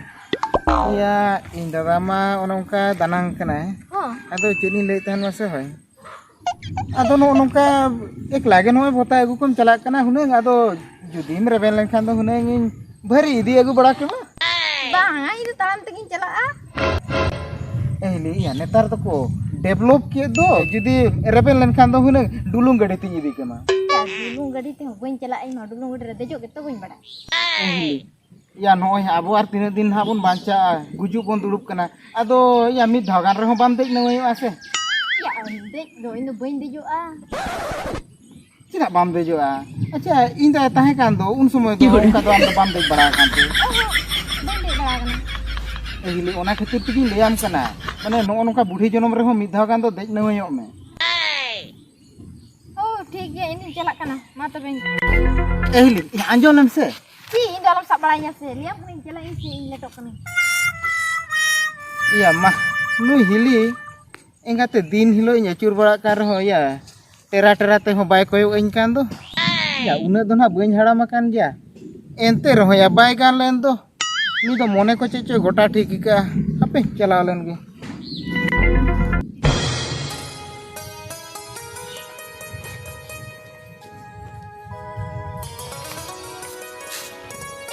ᱤᱭᱟᱹ, ᱤᱧ ᱫᱟᱫᱟ ᱢᱟ ᱚᱱᱮ ᱚᱱᱠᱟ ᱫᱟᱱᱟᱝ ᱠᱟᱱᱟᱭ᱾ ᱦᱚᱸ᱾ ᱟᱫᱚ ᱪᱮᱫ ᱤᱧ ᱞᱟᱹᱭᱮᱫ ᱛᱟᱦᱮᱱ ᱢᱟᱥᱮ ᱦᱳᱭ? ᱟᱫᱚ ᱱᱚᱜᱼᱚ ᱱᱚᱝᱠᱟ ᱮᱠᱞᱟ ᱜᱮ ᱱᱚᱜᱼᱚᱭ ᱵᱷᱚᱛᱟ ᱟᱹᱜᱩ ᱠᱚᱢ ᱪᱟᱞᱟᱜ ᱠᱟᱱᱟ ᱦᱩᱱᱟᱹᱝ, ᱟᱫᱚ ᱡᱩᱫᱤᱢ ᱨᱮᱵᱮᱱ ᱞᱮᱱᱠᱷᱟᱱ ᱫᱚ ᱦᱩᱱᱟᱹᱝ ᱤᱧ ᱵᱷᱟᱹᱨᱤ ᱤᱫᱤ ᱟᱹᱜᱩ ᱵᱟᱲᱟ ᱠᱮᱢᱟ᱾ ᱵᱟᱝᱟ, ᱤᱧ ᱫᱚ ᱛᱟᱲᱟᱢ ᱛᱮᱜᱤᱧ ᱪᱟᱞᱟᱜᱼᱟ᱾ ᱮ ᱦᱤᱞᱤ, ᱤᱭᱟᱹ, ᱱᱮᱛᱟᱨ ᱫᱚᱠᱚ develop ᱠᱮᱫ ᱫᱚ, ᱡᱩᱫᱤ ᱨᱮᱵᱮᱱ ᱞᱮᱱᱠᱷᱟᱱ ᱫᱚ ᱦᱩᱱᱟᱹᱝ ᱰᱩᱞᱩᱝ ᱜᱟᱹᱰᱤ ᱛᱤᱧ ᱤᱫᱤ ᱠᱮᱢᱟ᱾ ᱭᱟ, ᱰᱩᱞᱩᱝ ᱜᱟᱹᱰᱤ ᱛᱮᱦᱚᱸ ᱵᱟᱹᱧ ᱪᱟᱞᱟᱜᱼᱟ, ᱤᱧ ᱢᱟ ᱰᱩᱞᱩᱝ ᱜᱟᱹᱰᱤ ᱨᱮ ᱫᱮᱡᱚᱜ ᱜᱮᱛᱚ ᱵᱟᱹᱧ ᱵᱟᱲᱟᱭ᱾ ᱮ ᱦᱤᱞᱤ, ᱭᱟ, ᱱᱚᱜᱼᱚᱭ ᱟᱵᱚ ᱟᱨ ᱛᱤᱱᱟᱹᱜ ᱫᱤᱱ ᱦᱟᱸᱜ ᱵᱚᱱ ᱵᱟᱧᱪᱟᱜᱼᱟ, ᱜᱩᱡᱩᱜ ᱵᱚᱱ ᱫᱩᱲᱩᱵ ᱠᱟᱱᱟ᱾ ᱟᱫᱚ, ᱭᱟ, ᱢᱤᱫ ᱫᱷᱟᱣ ᱜᱟᱱ ᱨᱮᱦᱚᱸ ᱵᱟᱢ ᱫᱮᱡ ᱱᱟᱹᱣᱟᱹᱭᱚᱜᱼᱟ ᱥᱮ? ᱭᱟ, ᱫᱮᱡ ᱫᱚ ᱤᱧ ᱫᱚ ᱵᱟᱹᱧ ᱫᱮᱡᱚᱜᱼᱟ᱾ ᱪᱮᱫᱟᱜ ᱵᱟᱢ ᱫᱮᱡᱚᱜᱼᱟ? ᱟᱪᱪᱷᱟ, ᱤᱧ ᱫᱟᱭ ᱛᱟᱦᱮᱸ ᱠᱟᱱ ᱫᱚ, ᱩᱱ ᱥᱚᱢᱚᱭ ᱫᱚ ᱚᱱᱠᱟ ᱫᱚ ᱟᱢ ᱫᱚ ᱵᱟᱢ ᱫᱮᱡ ᱵᱟᱲᱟ ᱟᱠᱟᱱ ᱛᱮ? ᱚᱦᱚᱸ, ᱵᱟᱹᱧ ᱫᱮᱡ ᱵᱟᱲᱟ ᱟᱠᱟᱱᱟ᱾ ᱮ ᱦᱤᱞᱤ, ᱚᱱᱟ ᱠᱷᱟᱹᱛᱤᱨ ᱛᱮᱜᱤᱧ ᱞᱟᱹᱭᱟᱢ ᱠᱟᱱᱟ, ᱢᱟᱱᱮ, ᱱᱚᱜᱼᱚ ᱱᱚᱝᱠᱟ ᱵᱩᱰᱷᱤ ᱡᱚᱱᱚᱢ ᱨᱮᱦᱚᱸ ᱢᱤᱫ ᱫᱷᱟᱣ ᱜᱟᱱ ᱫᱚ ᱫᱮᱡ ᱱᱟᱹᱣᱟᱹᱭᱚᱜ ᱢᱮ᱾ ᱦᱳᱭ, ᱴᱷᱤᱠ ᱜᱮᱭᱟ, ᱤᱧᱤᱧ ᱪᱟᱞᱟᱜ ᱠᱟᱱᱟ᱾ ᱢᱟ ᱛᱚᱵᱮ᱾ ᱮ ᱦᱤᱞᱤ, ᱤᱧ ᱟᱸᱡᱚᱢ ᱞᱮᱢ ᱥᱮ᱾ ᱪᱮᱫ? ᱤᱧ ᱫᱚ ᱟᱞᱚᱢ ᱥᱟᱵ ᱵᱟᱲᱟᱭᱤᱧᱟ ᱥᱮ, ᱞᱟᱹᱭᱟᱢ ᱠᱟᱹᱱᱟᱹᱧ, ᱪᱟᱞᱟᱜ ᱤᱧ ᱥᱮ, ᱤᱧ ᱞᱮᱴᱚᱜ ᱠᱟᱹᱱᱟᱹᱧ᱾ ᱤᱭᱟ ᱢᱟ, ᱱᱩᱭ ᱦᱤᱞᱤ ᱮᱸᱜᱟᱛᱮ ᱫᱤᱱ ᱦᱤᱞᱳᱜ ᱤᱧ ᱟᱹᱪᱩᱨ ᱵᱟᱲᱟᱜ ᱠᱟᱱ ᱨᱮᱦᱚᱸ, ᱭᱟ, ᱴᱮᱨᱟ ᱴᱮᱨᱟ ᱛᱮᱦᱚᱸ ᱵᱟᱭ ᱠᱚᱭᱚᱜ ᱟᱹᱧ ᱠᱟᱱ ᱫᱚ᱾ ᱭᱟ, ᱩᱱᱟᱹᱜ ᱫᱚ ᱱᱟᱦᱟᱜ ᱵᱟᱹᱧ ᱦᱟᱲᱟᱢ ᱟᱠᱟᱱ ᱜᱮᱭᱟ, ᱮᱱᱛᱮ ᱨᱮᱦᱚᱸ ᱭᱟ, ᱵᱟᱭ ᱜᱟᱱ ᱞᱮᱱ ᱫᱚ᱾ ᱩᱱᱤ ᱫᱚ ᱢᱚᱱᱮ ᱠᱚ ᱪᱮᱫ ᱪᱚᱭ ᱜᱚᱴᱟ ᱴᱷᱤᱠ ᱟᱠᱟᱜᱼᱟ᱾ ᱦᱟᱯᱮ, ᱪᱟᱞᱟᱣ ᱞᱮᱱ ᱜᱮ᱾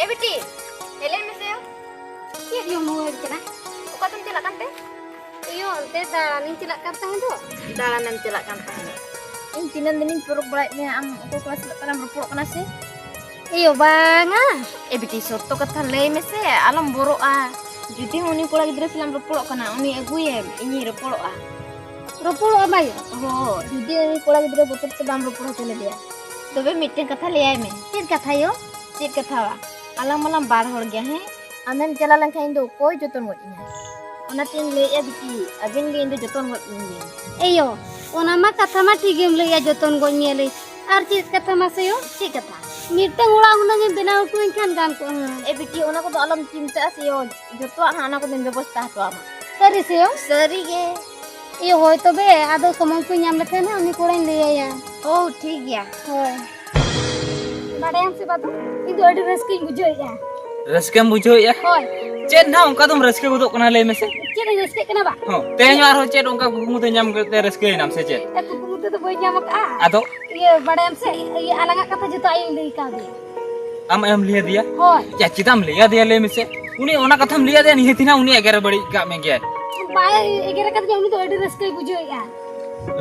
ᱮ ᱵᱤᱴᱤ, ᱦᱮᱡ ᱞᱮᱱ ᱢᱮᱥᱮ ᱭᱳ᱾ ᱪᱮᱫ ᱭᱳ ᱢᱩ ᱦᱮᱡ ᱠᱟᱱᱟ? ᱚᱠᱟ ᱛᱮᱢ ᱪᱟᱞᱟᱜ ᱠᱟᱱ ᱛᱮ? ᱤᱭᱳ, ᱚᱱᱛᱮ ᱫᱟᱬᱟᱱᱤᱧ ᱪᱟᱞᱟᱜ ᱠᱟᱱ ᱛᱟᱦᱮᱸ ᱫᱚ᱾ ᱫᱟᱬᱟᱱᱮᱢ ᱪᱟᱞᱟᱜ ᱠᱟᱱ ᱛᱟᱦᱮᱸᱫ? ᱤᱧ ᱛᱤᱱᱟᱹᱜ ᱫᱤᱱᱤᱧ ᱯᱚᱨᱚᱠ ᱵᱟᱲᱟᱭᱮᱫ ᱢᱮᱭᱟ, ᱟᱢ ᱚᱠᱚᱭ ᱠᱚᱲᱟ ᱥᱟᱞᱟᱜ ᱛᱟᱞᱟᱝ ᱨᱚᱯᱚᱲᱚᱜ ᱠᱟᱱᱟ ᱥᱮ? ᱤᱭᱳ, ᱵᱟᱝᱟ᱾ ᱮ ᱵᱤᱴᱤ, ᱥᱚᱛᱛᱚ ᱠᱟᱛᱷᱟ ᱞᱟᱹᱭ ᱢᱮᱥᱮ, ᱟᱞᱚᱢ ᱵᱚᱨᱚᱜᱼᱟ᱾ ᱡᱩᱫᱤ ᱦᱚᱸ ᱩᱱᱤ ᱠᱚᱲᱟ ᱜᱤᱫᱽᱨᱟᱹ ᱥᱟᱞᱟᱜ ᱮᱢ ᱨᱚᱯᱚᱲᱚᱜ ᱠᱟᱱᱟ, ᱩᱱᱤ ᱟᱹᱜᱩᱭᱮᱢ, ᱤᱧᱤᱧ ᱨᱚᱯᱚᱲᱚᱜᱼᱟ᱾ ᱨᱚᱯᱚᱲᱚᱜᱼᱟ ᱵᱟᱭ? ᱦᱳᱭ᱾ ᱡᱩᱫᱤ ᱩᱱᱤ ᱠᱚᱲᱟ ᱜᱤᱫᱽᱨᱟᱹ ᱵᱚᱛᱚᱨ ᱛᱮ ᱵᱟᱢ ᱨᱚᱯᱚᱲ ᱦᱚᱪᱚ ᱞᱮᱫᱮᱭᱟ? ᱛᱚᱵᱮ ᱢᱤᱫᱴᱮᱱ ᱠᱟᱛᱷᱟ ᱞᱟᱹᱭᱟᱭ ᱢᱮ᱾ ᱪᱮᱫ ᱠᱟᱛᱷᱟ ᱭᱳ? ᱪᱮᱫ ᱠᱟᱛᱷᱟ ᱵᱟ? ᱟᱞᱟᱝ ᱢᱟᱞᱟᱝ ᱵᱟᱨ ᱦᱚᱲ ᱜᱮᱭᱟ, ᱦᱮᱸ? ᱟᱢᱮᱢ ᱪᱟᱞᱟᱣ ᱞᱮᱱᱠᱷᱟᱱ ᱤᱧ ᱫᱚ ᱚᱠᱚᱭ ᱡᱚᱛᱚᱱ ᱜᱚᱡ ᱤᱧᱟ? ᱚᱱᱟᱛᱤᱧ ᱞᱟᱹᱭᱮᱫᱼᱟ ᱵᱤᱴᱤ, ᱟᱹᱵᱤᱱ ᱜᱮ ᱤᱧ ᱫᱚ ᱡᱚᱛᱚᱱ ᱜᱚᱡ ᱤᱧ ᱵᱤᱱ᱾ ᱮᱭᱳ, ᱚᱱᱟ ᱢᱟ ᱠᱟᱛᱷᱟ ᱢᱟ ᱴᱷᱤᱠ ᱜᱮᱢ ᱞᱟᱹᱭᱮᱫᱼᱟ, ᱡᱚᱛᱚᱱ ᱜᱚᱡ ᱢᱮᱭᱟᱞᱤᱧ᱾ ᱟᱨ ᱪᱮᱫ ᱠᱟᱛᱷᱟ ᱢᱟᱥᱮ ᱭᱳ? ᱪᱮᱫ ᱠᱟᱛᱷᱟ? ᱢᱤᱫᱴᱟᱝ ᱚᱲᱟᱜ ᱦᱩᱱᱟᱹᱝ ᱮᱢ ᱵᱮᱱᱟᱣ ᱦᱚᱴᱚ ᱟᱹᱧ ᱠᱷᱟᱱ ᱜᱟᱱ ᱠᱚᱜᱼᱟ ᱦᱩᱱᱟᱹᱝ᱾ ᱮ ᱵᱤᱴᱤ, ᱚᱱᱟ ᱠᱚᱫᱚ ᱟᱞᱚᱢ ᱪᱤᱱᱛᱟᱹᱜᱼᱟ ᱥᱮ ᱭᱳ, ᱡᱚᱛᱚᱣᱟᱜ ᱦᱟᱸᱜ ᱚᱱᱟ ᱠᱚᱫᱚᱧ ᱵᱮᱵᱚᱥᱛᱷᱟ ᱦᱚᱴᱚ ᱟᱢᱟ᱾ ᱥᱟᱹᱨᱤ ᱥᱮ ᱭᱳ? ᱥᱟᱹᱨᱤ ᱜᱮ᱾ ᱤᱭᱟᱹ, ᱦᱳᱭ ᱛᱚᱵᱮ, ᱟᱫᱚ ᱥᱚᱢᱚᱭ ᱠᱚᱧ ᱧᱟᱢ ᱞᱮᱠᱷᱟᱱ ᱦᱟᱸᱜ ᱩᱱᱤ ᱠᱚᱲᱟᱧ ᱞᱟᱹᱭᱟᱭᱟ᱾ ᱳ, ᱴᱷᱤᱠ ᱜᱮᱭᱟ᱾ ᱦᱳᱭ᱾ ᱵᱟᱰᱟᱭᱟᱢ ᱥᱮ ᱵᱟᱫᱩ, ᱤᱧ ᱫᱚ ᱟᱹᱰᱤ ᱨᱟᱹᱥᱠᱟᱹᱧ ᱵᱩᱡᱷᱟᱹᱣᱮᱫᱼᱟ᱾ ᱨᱟᱹᱥᱠᱟᱹᱢ ᱵᱩᱡᱷᱟᱹᱣᱮᱫᱼᱟ? ᱦᱳᱭ᱾ ᱪᱮᱫ ᱱᱟᱦᱟᱜ ᱚᱱᱠᱟ ᱫᱚᱢ ᱨᱟᱹᱥᱠᱟᱹ ᱜᱚᱫᱚᱜ ᱠᱟᱱᱟ, ᱞᱟᱹᱭ ᱢᱮᱥᱮ? ᱪᱮᱫ ᱤᱧ ᱨᱟᱹᱥᱠᱟᱹᱜ ᱠᱟᱱᱟ ᱵᱟ? ᱦᱚᱸ, ᱛᱮᱦᱮᱧ ᱟᱨᱦᱚᱸ ᱪᱮᱫ ᱚᱱᱠᱟ ᱠᱩᱠᱢᱩ ᱛᱮ ᱧᱟᱢ ᱠᱟᱛᱮ ᱨᱟᱹᱥᱠᱟᱹᱭᱮᱱᱟᱢ ᱥᱮ ᱪᱮᱫ? ᱮ, ᱠᱩᱠᱢᱩ ᱛᱮᱫᱚ ᱵᱟᱹᱧ ᱧᱟᱢ ᱟᱠᱟᱫᱼᱟ᱾ ᱟᱫᱚ? ᱤᱭᱟᱹ, ᱵᱟᱰᱟᱭᱟᱢ ᱥᱮ, ᱤᱭᱟᱹ, ᱟᱞᱟᱝᱟᱜ ᱠᱟᱛᱷᱟ ᱡᱚᱛᱚ ᱟᱭᱳᱧ ᱞᱟᱹᱭ ᱠᱟᱣᱫᱮᱭᱟ᱾ ᱟᱢ ᱟᱭᱳᱢ ᱞᱟᱹᱭ ᱟᱫᱮᱭᱟ? ᱦᱳᱭ᱾ ᱭᱟ, ᱪᱮᱫᱟᱜ ᱮᱢ ᱞᱟᱹᱭ ᱟᱫᱮᱭᱟ, ᱞᱟᱹᱭ ᱢᱮᱥᱮ? ᱩᱱᱤ ᱚᱱᱟ ᱠᱟᱛᱷᱟᱢ ᱞᱟᱹᱭ ᱟᱫᱮᱭᱟ, ᱱᱤᱦᱟᱹᱛ ᱱᱟᱦᱟᱜ ᱩᱱᱤ ᱮᱜᱮᱨ ᱵᱟᱹᱲᱤᱡ ᱠᱟᱜ ᱢᱮ ᱜᱮᱭᱟᱭ᱾ ᱵᱟᱭ ᱮᱜᱮᱨ ᱟᱠᱟᱫᱤᱧᱟ, ᱩᱱᱤ ᱫᱚ ᱟᱹᱰᱤ ᱨᱟᱹᱥᱠᱟᱹᱭ ᱵᱩᱡᱷᱟᱹᱣᱮᱫᱼᱟ᱾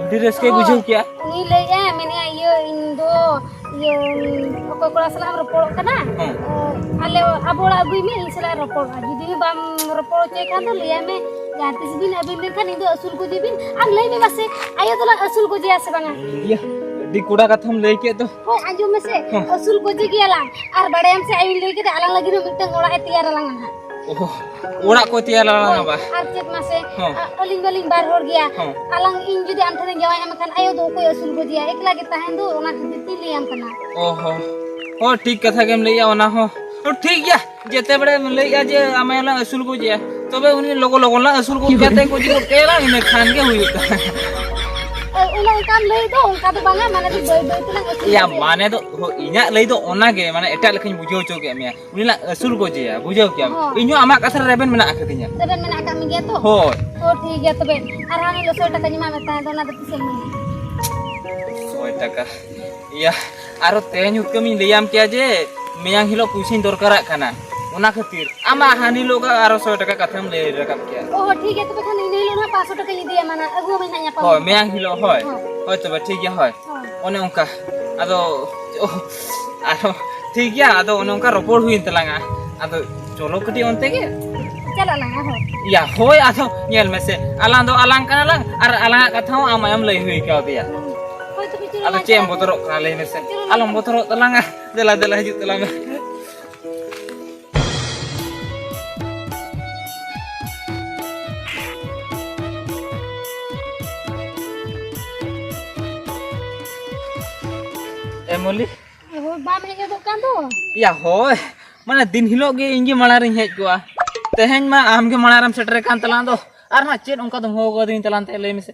ᱟᱹᱰᱤ ᱨᱟᱹᱥᱠᱟᱹᱭ ᱦᱳᱭ᱾ ᱵᱩᱡᱷᱟᱹᱣ ᱠᱮᱜᱼᱟ? ᱩᱱᱤ ᱞᱟᱹᱭᱮᱫᱼᱟᱭ, ᱢᱮᱱᱮᱫᱼᱟᱭ, ᱤᱭᱟᱹ, ᱤᱧ ᱫᱚ, ᱤᱭᱟᱹ, ᱚᱠᱚᱭ ᱠᱚᱲᱟ ᱥᱟᱞᱟᱜ ᱮᱢ ᱨᱚᱯᱚᱲᱚᱜ ᱠᱟᱱᱟ? ᱦᱮᱸ᱾ ᱚ, ᱟᱞᱮ, ᱟᱵᱚ ᱚᱲᱟᱜ ᱟᱹᱜᱩᱭ ᱢᱮ, ᱤᱧ ᱥᱟᱞᱟᱜ ᱨᱚᱯᱚᱲᱚᱜᱼᱟ᱾ ᱡᱩᱫᱤ ᱵᱟᱢ ᱨᱚᱯᱚᱲ ᱦᱚᱪᱚᱭ ᱠᱷᱟᱱ ᱫᱚ ᱞᱟᱹᱭᱟᱭ ᱢᱮ, ᱡᱟᱦᱟᱸ ᱛᱤᱥ ᱵᱤᱱ ᱟᱹᱵᱤᱱ ᱞᱮᱱᱠᱷᱟᱱ ᱤᱧ ᱫᱚ ᱟᱹᱥᱩᱞ ᱜᱚᱡᱮ ᱵᱤᱱ᱾ ᱟᱨ ᱞᱟᱹᱭ ᱢᱮ ᱢᱟᱥᱮ, ᱟᱭᱳ ᱫᱚᱞᱟᱝ ᱟᱹᱥᱩᱞ ᱜᱚᱡᱮᱭᱟ ᱥᱮ ᱵᱟᱝᱟ? ᱤᱭᱟᱹ, ᱟᱹᱰᱤ ᱠᱚᱰᱟ ᱠᱟᱛᱷᱟᱢ ᱞᱟᱹᱭ ᱠᱮᱫ ᱫᱚ᱾ ᱦᱳᱭ, ᱟᱸᱡᱚᱢ ᱢᱮᱥᱮ, ᱦᱮᱸ᱾ ᱟᱹᱥᱩᱞ ᱜᱚᱡᱮ ᱜᱮᱭᱟᱞᱟᱝ᱾ ᱟᱨ ᱵᱟᱲᱟᱭᱟᱢ ᱥᱮ, ᱟᱭᱳᱧ ᱞᱟᱹᱭ ᱠᱮᱫᱟ, ᱟᱞᱟᱝ ᱞᱟᱹᱜᱤᱫ ᱦᱚᱸ ᱢᱤᱫᱴᱟᱝ ᱚᱲᱟᱜ ᱮ ᱛᱮᱭᱟᱨ ᱟᱞᱟᱝᱟ ᱱᱟᱦᱟᱜ᱾ ᱚᱦᱚ, ᱚᱲᱟᱜ ᱠᱚ ᱛᱮᱭᱟᱨ ᱟᱞᱟᱝᱟ ᱵᱟ? ᱟᱨ ᱪᱮᱫ ᱢᱟᱥᱮ, ᱦᱚᱸ᱾ ᱟ-, ᱟᱹᱞᱤᱧ ᱢᱟᱞᱤᱧ ᱵᱟᱨ ᱦᱚᱲ ᱜᱮᱭᱟ᱾ ᱦᱚᱸ᱾ ᱟᱞᱟᱝ, ᱤᱧ ᱡᱩᱫᱤ ᱟᱢ ᱴᱷᱮᱱᱤᱧ ᱡᱟᱶᱟᱭᱚᱜᱼᱟ, ᱢᱮᱱᱠᱷᱟᱱ ᱟᱭᱳ ᱫᱚ ᱚᱠᱚᱭ ᱟᱹᱥᱩᱞ ᱜᱚᱫᱮᱭᱟ? ᱮᱠᱞᱟ ᱜᱮ ᱛᱟᱦᱮᱱ ᱫᱚ, ᱚᱱᱟ ᱠᱷᱟᱹᱛᱤᱨ ᱛᱤᱧ ᱞᱟᱹᱭᱟᱢ ᱠᱟᱱᱟ᱾ ᱚᱦᱚ, ᱚ, ᱴᱷᱤᱠ ᱠᱟᱛᱷᱟ ᱜᱮᱢ ᱞᱟᱹᱭᱮᱜᱼᱟ ᱚᱱᱟ ᱦᱚᱸ᱾ ᱚ, ᱴᱷᱤᱠ ᱜᱮᱭᱟ, ᱡᱮᱛᱮ ᱵᱮᱲᱮᱢ ᱞᱟᱹᱭᱮᱜᱼᱟ ᱡᱮ ᱟᱢ ᱞᱟᱝ ᱟᱹᱥᱩᱞ ᱜᱚᱡᱮᱭᱟ, ᱛᱚᱵᱮ ᱩᱱᱤ ᱞᱚᱜᱚ ᱞᱚᱜᱚᱱ ᱞᱟᱝ ᱟᱹᱥᱩᱞ ᱜᱚᱡ ᱠᱟᱛᱮ ᱜᱚᱡ ᱜᱚᱫ ᱠᱟᱭᱟ ᱞᱟᱝ, ᱤᱱᱟᱹ ᱠᱷᱟᱱ ᱜᱮ ᱦᱩᱭᱩᱜ ᱠᱟᱱᱟ᱾ ᱚ, ᱚᱱᱮ ᱚᱱᱠᱟᱢ ᱞᱟᱹᱭ ᱫᱚ, ᱚᱱᱠᱟ ᱫᱚ ᱵᱟᱝᱟ, ᱢᱟᱱᱮ ᱫᱚ ᱵᱟᱹᱭ ᱵᱟᱹᱭ ᱛᱮᱞᱟᱝ ᱟᱹᱥᱩᱞ ᱭᱟ, ᱜᱚᱡᱮᱭᱟ᱾ ᱢᱟᱱᱮ ᱫᱚ, ᱦᱳ, ᱤᱧᱟᱹᱜ ᱞᱟᱹᱭ ᱫᱚ ᱚᱱᱟ ᱜᱮ, ᱢᱟᱱᱮ ᱮᱴᱟᱜ ᱞᱮᱠᱟᱧ ᱵᱩᱡᱷᱟᱹᱣ ᱦᱚᱪᱚ ᱠᱮᱫ ᱢᱮᱭᱟ᱾ ᱩᱱᱤ ᱞᱟᱝ ᱟᱹᱥᱩᱞ ᱜᱚᱡᱮᱭᱟ, ᱵᱩᱡᱷᱟᱹᱣ ᱠᱮᱭᱟᱢ? ᱦᱚᱸ᱾ ᱤᱧ ᱦᱚᱸ ᱟᱢᱟᱜ ᱠᱟᱛᱷᱟ ᱨᱮ ᱨᱮᱵᱮᱱ ᱢᱮᱱᱟᱜ ᱟᱠᱟᱫᱤᱧᱟ᱾ ᱨᱮᱵᱮᱱ ᱢᱮᱱᱟᱜ ᱟᱠᱟᱫ ᱢᱮᱜᱮᱭᱟ ᱛᱚ? ᱦᱳᱭ᱾ ᱛᱚ ᱴᱷᱤᱠ ᱜᱮᱭᱟ ᱛᱚᱵᱮ, ᱟᱨ ᱦᱟᱱᱮ ᱞᱚᱥᱚᱭ ᱴᱟᱠᱟᱧ ᱮᱢᱟᱫ ᱢᱮ ᱛᱟᱦᱮᱸ ᱫᱚ, ᱚᱱᱟ ᱫᱚ ᱛᱤᱥᱮᱢ ᱮᱢᱟᱹᱧᱟ? ᱥᱚᱭ ᱴᱟᱠᱟ? ᱤᱭᱟ, ᱟᱨᱚ ᱛᱮᱦᱮᱧ ᱦᱩᱛᱠᱟᱹᱢᱤᱧ ᱞᱟᱹᱭᱟᱢ ᱠᱮᱭᱟ ᱡᱮ ᱢᱮᱭᱟᱝ ᱦᱤᱞᱳᱜ ᱯᱩᱭᱥᱟᱹᱧ ᱫᱚᱨᱠᱟᱨᱟᱜ ᱠᱟᱱᱟ, ᱚᱱᱟ ᱠᱷᱟᱹᱛᱤᱨ᱾ ᱟᱢᱟᱜ ᱦᱟᱱ ᱦᱤᱞᱳᱜ ᱟᱨᱚ ᱥᱚᱭ ᱴᱟᱠᱟ ᱠᱟᱛᱷᱟᱢ ᱞᱟᱹᱭ ᱨᱟᱠᱟᱵ ᱠᱮᱭᱟ᱾ ᱚ, ᱴᱷᱤᱠ ᱜᱮᱭᱟ, ᱛᱚᱵᱮ ᱠᱷᱟᱱ ᱤᱱᱟᱹ ᱦᱤᱞᱳᱜ ᱱᱟᱦᱟᱜ ᱯᱟᱸᱪᱥᱚ ᱴᱟᱠᱟᱧ ᱤᱫᱤᱭᱟᱢᱟ ᱱᱟᱦᱟᱜ, ᱟᱹᱜᱩ ᱟᱹᱢᱟᱹᱧ ᱱᱟᱦᱟᱜ ᱧᱟᱯᱟᱢ ᱦᱳᱭ, ᱠᱟᱛᱮ᱾ ᱢᱮᱭᱟᱝ ᱦᱤᱞᱳᱜ, ᱦᱳᱭ᱾ ᱦᱳᱭ᱾ ᱦᱳᱭ, ᱛᱚᱵᱮ ᱴᱷᱤᱠ ᱜᱮᱭᱟ, ᱦᱳᱭ᱾ ᱦᱳᱭ᱾ ᱚᱱᱮ ᱚᱱᱠᱟ᱾ ᱟᱫᱚ, ᱚ, ᱟᱨᱦᱚᱸ ᱴᱷᱤᱠ ᱜᱮᱭᱟ, ᱟᱫᱚ ᱚᱱᱮ ᱚᱱᱠᱟ ᱨᱚᱯᱚᱲ ᱦᱩᱭᱮᱱ ᱛᱟᱞᱟᱝᱟ᱾ ᱟᱫᱚ ᱪᱚᱞᱚ ᱠᱟᱹᱴᱤᱡ ᱚᱱᱛᱮ ᱜᱮ᱾ ᱪᱟᱞᱟᱜ ᱟᱞᱟᱝ ᱟᱨᱦᱚᱸ᱾ ᱭᱟ, ᱦᱳᱭ, ᱟᱫᱚ ᱧᱮᱞ ᱢᱮᱥᱮ, ᱟᱞᱟᱝ ᱫᱚ ᱟᱞᱟᱝ ᱠᱟᱱᱟᱞᱟᱝ ᱟᱨ ᱟᱞᱟᱝᱟᱜ ᱠᱟᱛᱷᱟ ᱦᱚᱸ ᱟᱢ ᱟᱭᱳᱢ ᱞᱟᱹᱭ ᱦᱩᱭ ᱠᱟᱣᱫᱮᱭᱟ᱾ ᱦᱳᱭ, ᱛᱚᱵᱮ ᱪᱚᱞᱚ ᱟᱫᱚ ᱞᱟᱝ ᱪᱮᱫ ᱮᱢ ᱪᱟᱞᱟᱜᱼᱟ᱾ ᱵᱚᱛᱚᱨᱚᱜ ᱠᱟᱱᱟ, ᱞᱟᱹᱭ ᱢᱮᱥᱮ? ᱪᱚᱞᱚ ᱞᱟᱝ ᱟᱞᱚᱢ ᱪᱟᱞᱟᱜᱼᱟ᱾ ᱵᱚᱛᱚᱨᱚᱜ ᱛᱟᱞᱟᱝᱟ᱾ ᱫᱮᱞᱟ, ᱫᱮᱞᱟ, ᱦᱤᱡᱩᱜ ᱛᱟᱞᱟᱝ ᱢᱮ᱾ ᱮ ᱢᱚᱞᱤ᱾ ᱦᱳᱭ, ᱵᱟᱢ ᱦᱮᱡ ᱜᱚᱫᱚᱜ ᱠᱟᱱ ᱫᱚ᱾ ᱭᱟ, ᱦᱳᱭ, ᱢᱟᱱᱮ ᱫᱤᱱ ᱦᱤᱞᱳᱜ ᱜᱮ ᱤᱧ ᱜᱮ ᱢᱟᱲᱟᱝ ᱨᱤᱧ ᱦᱮᱡ ᱠᱚᱜᱼᱟ᱾ ᱛᱮᱦᱮᱧ ᱢᱟ ᱟᱢ ᱜᱮ ᱢᱟᱲᱟᱝ ᱨᱮᱢ ᱥᱮᱴᱮᱨ ᱟᱠᱟᱱ ᱛᱟᱞᱟᱝ ᱫᱚ᱾ ᱟᱨ ᱱᱟᱜ ᱪᱮᱫ ᱚᱱᱠᱟ ᱫᱚᱢ ᱦᱚᱦᱚ ᱟᱠᱟᱫᱤᱧ ᱛᱟᱞᱟᱝ ᱛᱮ, ᱞᱟᱹᱭ ᱢᱮᱥᱮ?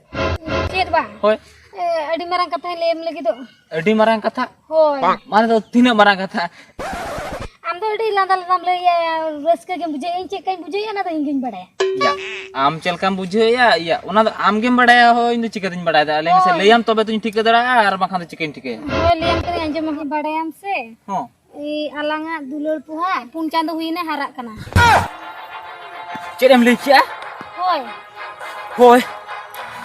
ᱪᱮᱫ ᱵᱟᱝ? ᱦᱳᱭ᱾ ᱮ, ᱟᱹᱰᱤ ᱢᱟᱨᱟᱝ ᱠᱟᱛᱷᱟᱧ ᱞᱟᱹᱭᱟᱢ ᱞᱟᱹᱜᱤᱫᱚᱜ᱾ ᱟᱹᱰᱤ ᱢᱟᱨᱟᱝ ᱠᱟᱛᱷᱟ? ᱦᱳᱭ᱾ ᱢᱟᱱᱮ ᱫᱚ ᱛᱤᱱᱟᱹᱜ ᱢᱟᱨᱟᱝ ᱠᱟᱛᱷᱟ? ᱟᱢ ᱫᱚ ᱟᱹᱰᱤ ᱞᱟᱸᱫᱟ ᱞᱟᱸᱫᱟᱢ ᱞᱟᱹᱭᱟ, ᱨᱟᱹᱥᱠᱟᱹ ᱜᱮᱢ ᱵᱩᱡᱷᱟᱹᱣᱟ᱾ ᱤᱧ ᱪᱮᱫ ᱞᱮᱠᱟᱧ ᱵᱩᱡᱷᱟᱹᱣᱮᱫᱼᱟ, ᱚᱱᱟ ᱫᱚ ᱤᱧ ᱜᱤᱧ ᱵᱟᱲᱟᱭᱟ᱾ ᱭᱟ, ᱟᱢ ᱪᱮᱫ ᱞᱮᱠᱟᱢ ᱵᱩᱡᱷᱟᱹᱣᱮᱫᱼᱟ, ᱭᱟ, ᱚᱱᱟ ᱫᱚ ᱟᱢ ᱜᱮᱢ ᱵᱟᱲᱟᱭᱟ᱾ ᱦᱳᱭ, ᱤᱧ ᱫᱚ ᱪᱤᱠᱟᱹᱛᱤᱧ ᱵᱟᱲᱟᱭ ᱫᱟᱲᱮᱭᱟᱜᱼᱟ? ᱞᱟᱹᱭ ᱢᱮᱥᱮ, ᱦᱳᱭ᱾ ᱞᱟᱹᱭᱟᱢ ᱛᱚᱵᱮ ᱛᱚᱧ ᱴᱷᱤᱠᱟᱹ ᱫᱟᱲᱮᱭᱟᱜᱼᱟ, ᱟᱨ ᱵᱟᱝᱠᱷᱟᱱ ᱫᱚ ᱪᱤᱠᱟᱹᱧ ᱴᱷᱤᱠᱟᱹᱭᱟ? ᱦᱳᱭ, ᱞᱟᱹᱭᱟᱢ ᱠᱟᱹᱱᱟᱹᱧ, ᱟᱸᱡᱚᱢ ᱢᱮ᱾ ᱵᱟᱲᱟᱭᱟᱢ ᱥᱮ? ᱦᱚᱸ᱾ ᱮᱭ ᱟᱞᱟᱝᱟᱜ ᱫᱩᱞᱟᱹᱲ ᱯᱚᱦᱟ ᱯᱩᱱ ᱪᱟᱸᱫᱚ ᱦᱩᱭᱱᱟ ᱦᱟᱨᱟᱜ ᱠᱟᱱᱟ᱾ ᱪᱮᱫ ᱮᱢ ᱞᱟᱹᱭ ᱠᱮᱜᱼᱟ? ᱦᱳᱭ᱾ ᱦᱳᱭ᱾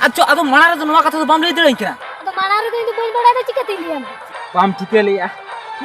ᱟᱪᱪᱷᱟ, ᱟᱫᱚ ᱢᱟᱲᱟᱝ ᱨᱮᱫᱚ ᱱᱚᱣᱟ ᱠᱟᱛᱷᱟ ᱫᱚ ᱵᱟᱢ ᱞᱟᱹᱭ ᱫᱟᱲᱮᱭᱟᱹᱧ ᱠᱟᱱᱟ? ᱟᱫᱚ ᱢᱟᱲᱟᱝ ᱨᱮᱫᱚ ᱤᱧ ᱫᱚ ᱵᱟᱹᱧ ᱵᱟᱲᱟᱭ ᱫᱟ, ᱪᱤᱠᱟᱹᱛᱤᱧ ᱞᱟᱹᱭᱟᱢᱟ? ᱵᱟᱢ ᱴᱷᱤᱠᱟᱹ ᱞᱮᱜᱼᱟ?